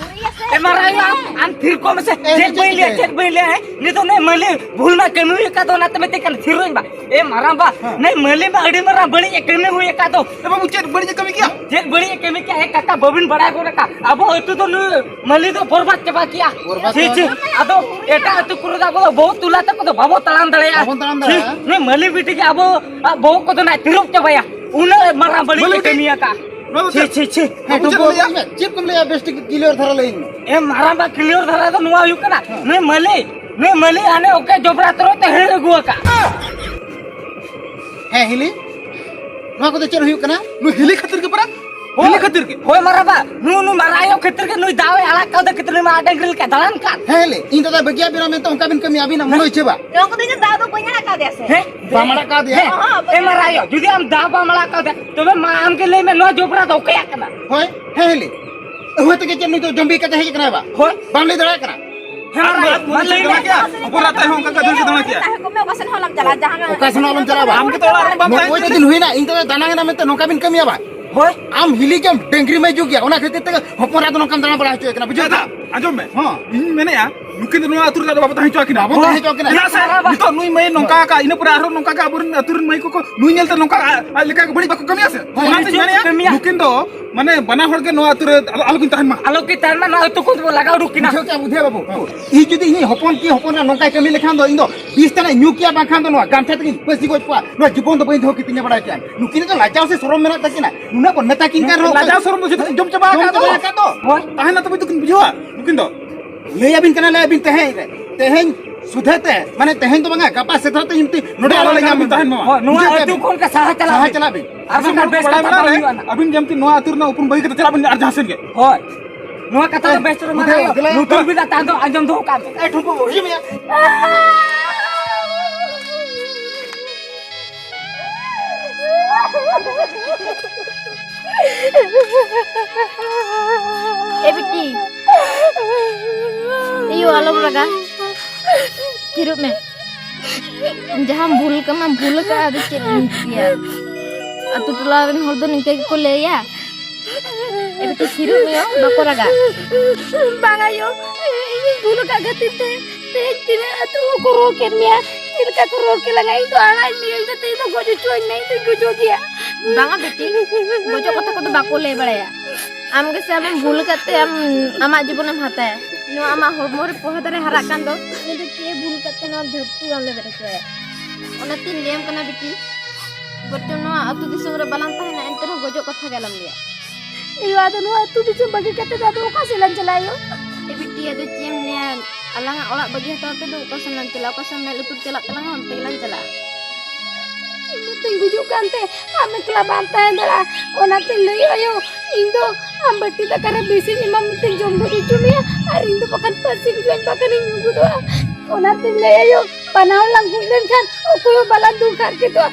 ᱮ ᱢᱟᱨᱟᱝ ᱟᱭᱳ, ᱟᱢ, ᱟᱢ ᱛᱷᱤᱨ ᱠᱚᱜ ᱢᱮᱥᱮ᱾ ᱮ, ᱪᱮᱫ ᱪᱮᱫ ᱵᱟᱹᱧ ᱞᱟᱹᱭᱟ, ᱪᱤᱠᱟᱹᱭᱮᱱᱟ? ᱪᱮᱫ ᱵᱟᱹᱧ ᱞᱟᱹᱭᱟ, ᱦᱮᱸ? ᱱᱤᱛᱚᱜ ᱱᱩᱭ ᱢᱟᱹᱞᱤ ᱵᱷᱩᱞ ᱢᱟ ᱠᱟᱹᱢᱤ ᱦᱩᱭ ᱟᱠᱟᱫ ᱫᱚ, ᱚᱱᱟᱛᱮ ᱢᱤᱫᱴᱮᱡ ᱠᱟᱱᱟ, ᱛᱷᱤᱨᱚᱜ ᱤᱧ ᱵᱟ᱾ ᱮ ᱢᱟᱨᱟᱝ ᱵᱟ, ᱦᱮᱸ᱾ ᱱᱩᱭ ᱢᱟᱹᱞᱤ ᱢᱟ ᱟᱹᱰᱤ ᱢᱟᱨᱟᱝ ᱵᱟᱹᱲᱤᱡ ᱮ ᱠᱟᱹᱢᱤ ᱦᱩᱭ ᱟᱠᱟᱫ ᱫᱚ᱾ ᱮ ᱵᱟᱹᱵᱩ, ᱪᱮᱫ ᱵᱟᱹᱲᱤᱡ ᱮ ᱠᱟᱹᱢᱤ ᱠᱮᱜᱼᱟ? ᱪᱮᱫ ᱵᱟᱹᱲᱤᱡ ᱮ ᱠᱟᱹᱢᱤ ᱠᱮᱜᱼᱟ? ᱮ ᱠᱟᱠᱟ, ᱵᱟᱹᱵᱤᱱ ᱵᱟᱲᱟᱭ ᱜᱚᱫ ᱟᱠᱟᱫ᱾ ᱟᱵᱚ ᱟᱹᱛᱩ ᱫᱚ ᱱᱩᱭ ᱢᱟᱹᱞᱤ ᱫᱚ ᱵᱚᱨᱵᱟᱫ ᱪᱟᱵᱟ ᱠᱮᱜᱼᱟ᱾ ᱵᱚᱨᱵᱟᱫ ᱪᱷᱤ, ᱪᱷᱤ᱾ ᱪᱟᱵᱟ᱾ ᱟᱫᱚ ᱮᱴᱟᱜ ᱟᱹᱛᱩ ᱠᱚᱨᱮ ᱫᱚ ᱟᱵᱚ ᱫᱚ ᱵᱟᱹᱦᱩ ᱛᱩᱞᱟ ᱛᱟᱠᱚ ᱫᱚ ᱵᱟᱵᱚ ᱛᱟᱲᱟᱢ ᱫᱟᱲᱮᱭᱟᱜᱼᱟ᱾ ᱵᱟᱵᱚᱱ ᱛᱟᱲᱟᱢ ᱪᱷᱤ, ᱫᱟᱲᱮᱭᱟᱜᱼᱟ᱾ ᱱᱩᱭ ᱢᱟᱹᱞᱤ ᱵᱤᱴᱤ ᱜᱮ ᱟᱵᱚ, ᱟ, ᱵᱟᱹᱦᱩ ᱠᱚᱫᱚ ᱱᱟᱭ ᱛᱤᱨᱩᱵ ᱪᱟᱵᱟᱭᱟ᱾ ᱩᱱᱟᱹᱜ ᱢᱟᱨᱟᱝ ᱵᱟᱹᱲᱤᱡ ᱢᱟᱹᱞᱤ ᱮ ᱵᱤᱴᱤ, ᱠᱟᱹᱢᱤ ᱟᱠᱟᱫ᱾ ᱱᱚᱣᱟ ᱫᱚ ᱪᱷᱤ, ᱪᱮᱫ? ᱪᱷᱤ, ᱪᱷᱤ᱾ ᱦᱮᱸ, ᱵᱟᱹᱵᱩ, ᱪᱮᱫ ᱮᱢ ᱰᱩᱵᱩ, ᱞᱟᱹᱭᱟ? ᱪᱮᱫ ᱠᱚᱢ ᱞᱟᱹᱭᱟ? ᱵᱮᱥ ᱴᱷᱤᱠ clear ᱫᱷᱟᱨᱟ ᱞᱟᱹᱭᱟᱹᱧ ᱢᱮ᱾ ᱮ ᱢᱟᱨᱟᱝ ᱵᱟ, clear ᱫᱷᱟᱨᱟ ᱫᱚ ᱱᱚᱣᱟ ᱦᱩᱭᱩᱜ ᱠᱟᱱᱟ, ᱦᱮᱸ᱾ ᱱᱩᱭ ᱢᱟᱹᱞᱤ, ᱱᱩᱭ ᱢᱟᱹᱞᱤ ᱦᱟᱱᱮ ᱚᱠᱚᱭ ᱡᱚᱵᱽᱨᱟ ᱛᱚᱨᱚᱡ ᱛᱮ ᱦᱟᱹᱨ ᱟᱹᱜᱩ ᱟᱠᱟᱫ᱾ ᱦᱮᱸ, ᱦᱤᱞᱤ, ᱱᱚᱣᱟ ᱠᱚᱫᱚ ᱪᱮᱫ ᱦᱩᱭᱩᱜ ᱠᱟᱱᱟ? ᱱᱩᱭ ᱦᱤᱞᱤ ᱠᱷᱟᱹᱛᱤᱨ ᱜᱮ ᱯᱟᱨᱟ? ᱦᱳᱭ᱾ ᱦᱤᱞᱤ ᱠᱷᱟᱹᱛᱤᱨ ᱜᱮ? ᱦᱳᱭ ᱢᱟᱨᱟᱝ ᱵᱟ, ᱱᱩ-, ᱱᱩᱭ ᱢᱟᱨᱟᱝ ᱟᱭᱳ ᱠᱷᱟᱹᱛᱤᱨ ᱜᱮ ᱱᱩᱭ ᱫᱟᱣ ᱮ ᱟᱲᱟᱜ ᱠᱟᱣᱫᱟ, ᱠᱷᱟᱹᱛᱤᱨ ᱱᱩᱭ ᱢᱟ ᱰᱟᱹᱝᱨᱤ ᱞᱮᱠᱟ ᱫᱟᱬᱟᱱ ᱠᱟᱱ᱾ ᱦᱮᱸ, ᱦᱤᱞᱤ, ᱤᱧ ᱫᱟᱫᱟ ᱵᱟᱹᱜᱤᱭᱟᱜ ᱵᱮᱱᱟ ᱢᱮᱱᱛᱮ ᱚᱱᱠᱟ ᱵᱤᱱ ᱠᱟᱹᱢᱤᱭᱟ, ᱟᱹᱵᱤᱱᱟᱜ ᱢᱚᱱᱮ ᱤᱪᱪᱷᱟᱹ ᱵᱟ? ᱱᱚᱣᱟ ᱠᱚᱫᱚ ᱤᱧ ᱫᱚ ᱫᱟᱣ ᱫᱚ ᱵᱟᱹᱧ ᱟᱲᱟᱜ ᱠᱟᱣᱫᱮᱭᱟ ᱥᱮ᱾ ᱦᱮᱸ? ᱵᱟᱢ ᱟᱲᱟᱜ ᱠᱟᱣᱫᱮᱭᱟ? ᱦᱮᱸ᱾ ᱦᱚᱸ, ᱦᱚᱸ, ᱮ ᱢᱟᱨᱟᱝ ᱟᱭᱳ, ᱡᱩᱫᱤ ᱟᱢ ᱫᱟᱣ ᱵᱟᱢ ᱟᱲᱟᱜ ᱠᱟᱣᱫᱮᱭᱟ, ᱛᱚᱵᱮ ᱢᱟ ᱟᱢ ᱜᱮ ᱞᱟᱹᱭ ᱢᱮ, ᱱᱚᱣᱟ ᱡᱚᱵᱽᱨᱟ ᱫᱚ ᱚᱠᱚᱭᱟᱜ ᱠᱟᱱᱟ? ᱦᱳᱭ, ᱦᱮᱸ, ᱦᱤᱞᱤ᱾ ᱦᱳᱭ ᱛᱮᱜᱮ ᱪᱮᱫ ᱱᱩᱭ ᱫᱚ ᱡᱚᱢᱵᱤ ᱠᱟᱛᱮ ᱦᱮᱡ ᱟᱠᱟᱱᱟᱭ ᱵᱟ? ᱦᱳᱭ᱾ ᱵᱟᱢ ᱞᱟᱹᱭ ᱫᱟᱲᱮᱭᱟᱜ ᱠᱟᱱᱟ? ᱦᱮᱸ, ᱟᱨ ᱢᱟ, ᱢᱟ, ᱢᱟ ᱞᱟᱹᱭ ᱢᱮ᱾ ᱫᱟᱬᱟ ᱠᱮᱭᱟ? ᱚᱯᱚᱨᱟᱫ ᱛᱟᱭ ᱦᱚᱸ ᱚᱱᱠᱟ ᱠᱟᱛᱮ ᱥᱮ ᱫᱟᱬᱟ ᱠᱮᱭᱟ? ᱛᱟᱦᱮᱸ ᱠᱚᱜ ᱢᱮ, ᱚᱠᱟ ᱥᱮᱫ ᱦᱚᱸ ᱟᱞᱚᱢ ᱪᱟᱞᱟᱜᱼᱟ, ᱡᱟᱦᱟᱸ ᱚᱠᱟ ᱥᱮᱫ ᱦᱚᱸ ᱟᱞᱚᱢ ᱪᱟᱞᱟᱜᱼᱟ ᱵᱟ? ᱟᱢ ᱜᱮᱛᱚ ᱚᱲᱟᱜ ᱨᱮ ᱵᱟᱢ ᱛᱟᱦᱮᱸ ᱱᱚᱜᱼᱚᱭ ᱛᱚ ᱠᱟᱱᱟ᱾ ᱫᱤᱱ ᱦᱩᱭᱱᱟ, ᱤᱧ ᱛᱚ ᱫᱟᱱᱟᱝ ᱮᱱᱟ ᱢᱮᱱᱛᱮ ᱱᱚᱝᱠᱟ ᱵᱤᱱ ᱠᱟᱹᱢᱤᱭᱟ ᱵᱟ? ᱦᱳᱭ᱾ ᱟᱢ ᱦᱤᱞᱤ ᱜᱮᱢ ᱰᱟᱹᱝᱨᱤ ᱢᱮ ᱡᱩᱜ ᱜᱮᱭᱟ, ᱚᱱᱟ ᱠᱷᱟᱹᱛᱤᱨ ᱛᱮᱜᱮ ᱦᱚᱯᱚᱱ ᱮᱨᱟ ᱫᱚ ᱱᱚᱝᱠᱟᱢ ᱫᱟᱬᱟ ᱵᱟᱲᱟ ᱦᱚᱪᱚᱭᱮ ᱠᱟᱱᱟ, ᱵᱩᱡᱷᱟᱹᱣ ᱫᱟᱫᱟ, ᱠᱮᱫᱟ? ᱟᱸᱡᱚᱢ ᱢᱮ᱾ ᱦᱚᱸ᱾ ᱤᱧ ᱢᱮᱱᱮᱫᱼᱟ, ᱱᱩᱠᱤᱱ ᱫᱚ ᱱᱚᱣᱟ ᱟᱹᱛᱩ ᱨᱮᱫᱚ ᱵᱟᱵᱚ ᱛᱟᱦᱮᱸ ᱦᱚᱪᱚ ᱟᱹᱠᱤᱱᱟ᱾ ᱵᱟᱵᱚ ᱛᱟᱦᱮᱸ ᱦᱚᱪᱚ ᱟᱹᱠᱤᱱᱟ᱾ ᱪᱮᱫᱟᱜ ᱥᱮ ᱱᱤᱛᱚᱜ ᱱᱩᱭ ᱢᱟᱹᱭ ᱱᱚᱝᱠᱟ ᱟᱠᱟᱫ, ᱤᱱᱟᱹ ᱯᱚᱨᱮ ᱟᱨᱦᱚᱸ ᱱᱚᱝᱠᱟ ᱜᱮ ᱟᱵᱚᱨᱮᱱ ᱟᱹᱛᱩ ᱨᱮᱱ ᱢᱟᱹᱭ ᱠᱚᱠᱚ ᱱᱩᱭ ᱧᱮᱞᱛᱮ ᱱᱚᱝᱠᱟ ᱟᱡ ᱞᱮᱠᱟ ᱜᱮ ᱵᱟᱹᱲᱤᱡ ᱵᱟᱠᱚ ᱠᱟᱹᱢᱤᱭᱟ ᱥᱮ? ᱦᱳᱭ, ᱚᱱᱟᱛᱮ ᱪᱮᱫ ᱠᱚ ᱢᱮᱱᱮᱫᱼᱟ, ᱠᱟᱹᱢᱤᱭᱟ? ᱱᱩᱠᱤᱱ ᱫᱚ ᱢᱟᱱᱮ ᱵᱟᱱᱟ ᱦᱚᱲ ᱜᱮ ᱱᱚᱣᱟ ᱟᱹᱛᱩ ᱨᱮ ᱟᱞᱚ, ᱟᱞᱚ ᱠᱤᱱ ᱛᱟᱦᱮᱱ ᱢᱟ᱾ ᱟᱞᱚ ᱠᱤᱱ ᱛᱟᱦᱮᱱ ᱢᱟ, ᱱᱚᱣᱟ ᱟᱹᱛᱩ ᱠᱷᱚᱱ ᱵᱚ ᱞᱟᱜᱟ ᱩᱰᱩᱠ ᱠᱤᱱᱟ᱾ ᱵᱩᱡᱷᱟᱹᱣ ᱠᱮᱜᱼᱟᱢ ᱩᱫᱷᱮ ᱵᱟᱹᱵᱩ? ᱤᱧ ᱡᱩᱫᱤ ᱤᱧᱤᱡ ᱦᱚᱯᱚᱱ ᱠᱤ ᱦᱚᱯᱚᱱᱟ ᱱᱚᱝᱠᱟᱭ ᱠᱟᱹᱢᱤ ᱞᱮᱠᱷᱟᱱ ᱫᱚ ᱤᱧ ᱫᱚ ᱵᱤᱥ ᱛᱟᱱᱟᱜ ᱧᱩ ᱠᱮᱭᱟ, ᱵᱟᱝᱠᱷᱟᱱ ᱫᱚ ᱱᱚᱣᱟ ᱜᱟᱢᱪᱷᱟ ᱛᱮᱜᱤᱧ ᱯᱟᱹᱥᱤ ᱜᱚᱡ ᱠᱚᱣᱟ, ᱱᱚᱣᱟ ᱡᱤᱵᱚᱱ ᱫᱚ ᱵᱟᱹᱧ ᱫᱚᱦᱚ ᱠᱤᱛᱤᱧᱟ, ᱵᱟᱲᱟᱭ ᱠᱮᱜᱼᱟᱢ? ᱱᱩᱠᱤᱱ ᱫᱚ ᱞᱟᱡᱟᱣ ᱥᱮ ᱥᱚᱨᱚᱢ ᱢᱮᱱᱟᱜ ᱛᱟᱹᱠᱤᱱᱟ? ᱱᱩᱱᱟᱹᱜ ᱵᱚᱱ ᱢᱮᱛᱟ ᱠᱤᱱ ᱠᱟᱱ ᱨᱮᱦᱚᱸ ᱞᱟᱡᱟᱣ ᱥᱚᱨᱚᱢ ᱫᱚ ᱡᱚᱛᱚ ᱠᱤᱱ ᱡᱚᱢ ᱪᱟᱵᱟ ᱟᱠᱟᱫ ᱫᱚ᱾ ᱡᱚᱢ ᱪᱟᱵᱟ ᱟᱠᱟᱫ ᱫᱚ᱾ ᱦᱳᱭ᱾ ᱛᱟᱦᱮᱱᱟ ᱛᱚᱵᱮ ᱫᱚᱠᱤᱱ ᱵᱩᱡᱷᱟᱹᱣᱟ ᱱᱩᱠᱤᱱ ᱫᱚ᱾ ᱞᱟᱹᱭ ᱟᱹᱵᱤᱱ ᱠᱟᱱᱟ, ᱞᱟᱹᱭ ᱟᱹᱵᱤᱱ ᱛᱮᱦᱮᱧ ᱨᱮ, ᱛᱮᱦᱮᱧ ᱥᱩᱫᱷᱟᱹ ᱛᱮ, ᱢᱟᱱᱮ ᱛᱮᱦᱮᱧ ᱫᱚ ᱵᱟᱝᱟ, ᱜᱟᱯᱟ ᱥᱮᱛᱟᱜ ᱛᱮ ᱡᱩᱫᱤ ᱱᱚᱰᱮ ᱟᱞᱚ ᱞᱮ ᱧᱟᱢ ᱵᱤᱱ ᱛᱟᱦᱮᱱ ᱢᱟ᱾ ᱦᱳᱭ, ᱱᱚᱣᱟ ᱵᱩᱡᱷᱟᱹᱣ ᱟᱹᱛᱩ ᱠᱮᱜᱼᱟ ᱵᱤᱱ? ᱠᱷᱚᱱ ᱜᱮ ᱥᱟᱦᱟ ᱪᱟᱞᱟᱜ ᱥᱟᱦᱟ ᱵᱤᱱ᱾ ᱪᱟᱞᱟᱜ ᱵᱤᱱ᱾ ᱟᱨ ᱵᱟᱝᱠᱷᱟᱱ ᱵᱮᱥ ᱠᱟᱛᱷᱟ ᱵᱟᱝ ᱦᱩᱭᱩᱜᱼᱟ ᱱᱟᱜ᱾ ᱟᱹᱵᱤᱱ ᱡᱮᱢᱛᱤ ᱱᱚᱣᱟ ᱟᱹᱛᱩ ᱨᱮᱱᱟᱜ ᱩᱯᱨᱩᱢ ᱵᱟᱹᱜᱤ ᱠᱟᱛᱮ ᱪᱟᱞᱟᱜ ᱵᱤᱱ ᱟᱨ ᱡᱟᱦᱟᱸ ᱥᱮᱫ ᱜᱮ᱾ ᱦᱳᱭ, ᱱᱚᱣᱟ ᱠᱟᱛᱷᱟ ᱫᱚ ᱵᱮᱥ ᱛᱮ ᱢᱟᱱᱟᱣ ᱦᱩᱭᱩᱜᱼᱟ᱾ ᱞᱩᱛᱩᱨ ᱵᱤᱱ ᱟᱛᱟ ᱫᱚ ᱟᱸᱡᱚᱢ ᱫᱚᱦᱚ ᱠᱟᱜ ᱵᱤᱱ᱾ ᱮ, ᱴᱷᱩᱠᱩ, ᱦᱤᱡᱩᱜ ᱢᱮᱭᱟ᱾ ᱮ ᱵᱤᱴᱤ, ᱮᱭᱳ, ᱟᱞᱚᱢ ᱨᱟᱜᱟ, ᱛᱷᱤᱨᱚᱜ ᱢᱮ᱾ ᱡᱟᱦᱟᱸᱢ ᱵᱷᱩᱞ ᱠᱟᱢᱟ, ᱵᱷᱩᱞ ᱠᱟᱜᱼᱟ, ᱟᱫᱚ ᱪᱮᱫ ᱮᱢ ᱪᱤᱠᱟᱹᱭᱟ? ᱟᱛᱳ ᱴᱚᱞᱟ ᱨᱮᱱ ᱦᱚᱲ ᱫᱚ ᱱᱤᱝᱠᱟᱹ ᱜᱮᱠᱚ ᱞᱟᱹᱭᱟ᱾ ᱮ ᱵᱤᱴᱤ, ᱛᱷᱤᱨᱚᱜ ᱢᱮ ᱭᱳ, ᱵᱟᱠᱚ ᱨᱟᱜᱟ᱾ ᱵᱟᱝ ᱟᱭᱳ, ᱤᱧᱤᱧ ᱵᱷᱩᱞ ᱟᱠᱟᱫ ᱠᱷᱟᱹᱛᱤᱨ ᱛᱮ ᱛᱮᱦᱮᱧ ᱛᱤᱱᱟᱹᱜ ᱟᱹᱛᱩ ᱦᱚᱲ ᱠᱚ ᱨᱚᱲ ᱠᱮᱫ ᱢᱮᱭᱟ, ᱪᱮᱫ ᱞᱮᱠᱟ ᱠᱚ ᱨᱚᱲ ᱠᱮᱫ ᱞᱟᱝᱟ, ᱤᱧ ᱫᱚ ᱟᱲᱟᱜ ᱢᱤᱭᱟᱹᱧ, ᱤᱧ ᱫᱚ ᱛᱮᱦᱮᱧ ᱫᱚ ᱜᱚᱡ ᱦᱚᱪᱚᱣᱟᱹᱧ ᱢᱮ, ᱤᱧ ᱫᱚᱧ ᱜᱩᱡᱩᱜ ᱜᱮᱭᱟ᱾ ᱵᱟᱝᱟ ᱵᱤᱴᱤ, ᱜᱚᱡᱚᱜ ᱠᱟᱛᱷᱟ ᱠᱚᱫᱚ ᱵᱟᱠᱚ ᱞᱟᱹᱭ ᱵᱟᱲᱟᱭᱟ᱾ ᱟᱢ ᱜᱮᱥᱮ ᱟᱢᱮᱢ ᱵᱷᱩᱞ ᱟᱠᱟᱫ ᱛᱮ ᱟᱢ ᱟᱢᱟᱜ ᱡᱤᱵᱚᱱᱮᱢ ᱦᱟᱛᱟᱭᱟ᱾ ᱱᱚᱣᱟ ᱟᱢᱟᱜ ᱦᱚᱲᱢᱚ ᱨᱮ ᱯᱚᱦᱟ ᱫᱟᱨᱮ ᱦᱟᱨᱟᱜ ᱠᱟᱱ ᱫᱚ, ᱩᱱᱤ ᱫᱚ ᱪᱮᱫ ᱮ ᱵᱷᱩᱞ ᱟᱠᱟᱫ ᱛᱮ ᱱᱚᱣᱟ ᱫᱷᱟᱹᱨᱛᱤ ᱵᱟᱢ ᱞᱮᱵᱮᱫ ᱦᱚᱪᱚᱣᱟᱭᱟ? ᱚᱱᱟᱛᱤᱧ ᱞᱟᱹᱭᱟᱢ ᱠᱟᱱᱟ ᱵᱤᱴᱤ, ᱵᱚᱨᱪᱚᱝ ᱱᱚᱣᱟ ᱟᱹᱛᱩ ᱫᱤᱥᱚᱢ ᱨᱮ ᱵᱟᱞᱟᱝ ᱛᱟᱦᱮᱱᱟ, ᱮᱱᱛᱮ ᱨᱮᱦᱚᱸ ᱜᱚᱡᱚᱜ ᱠᱟᱛᱷᱟ ᱜᱮ ᱟᱞᱚᱢ ᱞᱟᱹᱭᱟ᱾ ᱮᱭᱳ, ᱟᱫᱚ ᱱᱚᱣᱟ ᱟᱹᱛᱩ ᱫᱤᱥᱚᱢ ᱵᱟᱹᱜᱤ ᱠᱟᱛᱮ ᱫᱚ ᱟᱫᱚ ᱚᱠᱟ ᱥᱮᱫ ᱞᱟᱝ ᱪᱟᱞᱟᱜᱼᱟ ᱭᱳ? ᱮ ᱵᱤᱴᱤ, ᱟᱫᱚ ᱪᱮᱫ ᱮᱢ ᱞᱟᱹᱭᱟ, ᱟᱞᱟᱝᱟᱜ ᱚᱲᱟᱜ ᱵᱟᱹᱜᱤ ᱦᱟᱛᱟᱣ ᱛᱮᱫᱚ ᱚᱠᱟ ᱥᱮᱫ ᱞᱟᱝ ᱪᱟᱞᱟᱜᱼᱟ? ᱚᱠᱟ ᱥᱮᱫ ᱢᱮᱫ ᱞᱩᱛᱩᱨ ᱪᱟᱞᱟᱜ ᱛᱟᱞᱟᱝᱟ, ᱚᱱᱛᱮ ᱜᱮᱞᱟᱝ ᱪᱟᱞᱟᱜᱼᱟ᱾ ᱤᱧ ᱢᱟᱛᱚᱧ ᱜᱩᱡᱩᱜ ᱠᱟᱱᱛᱮ ᱟᱢ ᱮᱠᱞᱟ ᱵᱟᱢ ᱛᱟᱦᱮᱸ ᱫᱟᱲᱮᱭᱟᱜᱼᱟ, ᱚᱱᱟᱛᱮᱧ ᱞᱟᱹᱭᱮᱫ ᱟᱭᱳ, ᱤᱧ ᱫᱚ ᱟᱢ ᱵᱟᱹᱴᱤ ᱫᱟᱠᱟ ᱨᱮ ᱵᱤᱥᱤᱧ ᱮᱢᱟᱢ ᱢᱮᱛᱮᱧ ᱡᱚᱢ ᱜᱚᱡ ᱦᱚᱪᱚ ᱢᱮᱭᱟ, ᱟᱨ ᱤᱧ ᱫᱚ ᱵᱟᱠᱷᱟᱱ ᱯᱟᱹᱥᱤ ᱜᱩᱡᱩᱜ ᱟᱹᱧ, ᱵᱟᱠᱷᱟᱱᱤᱧ ᱧᱩ ᱜᱚᱫᱚᱜᱼᱟ᱾ ᱚᱱᱟᱛᱮᱧ ᱞᱟᱹᱭᱮᱫ ᱟᱭᱳ, ᱵᱟᱱᱟ ᱦᱚᱲ ᱞᱟᱝ ᱜᱩᱡ ᱞᱮᱱᱠᱷᱟᱱ ᱚᱠᱚᱭ ᱦᱚᱸ ᱵᱟᱞᱟᱝ ᱫᱩᱠ ᱦᱟᱨᱠᱮᱛᱚᱜᱼᱟ᱾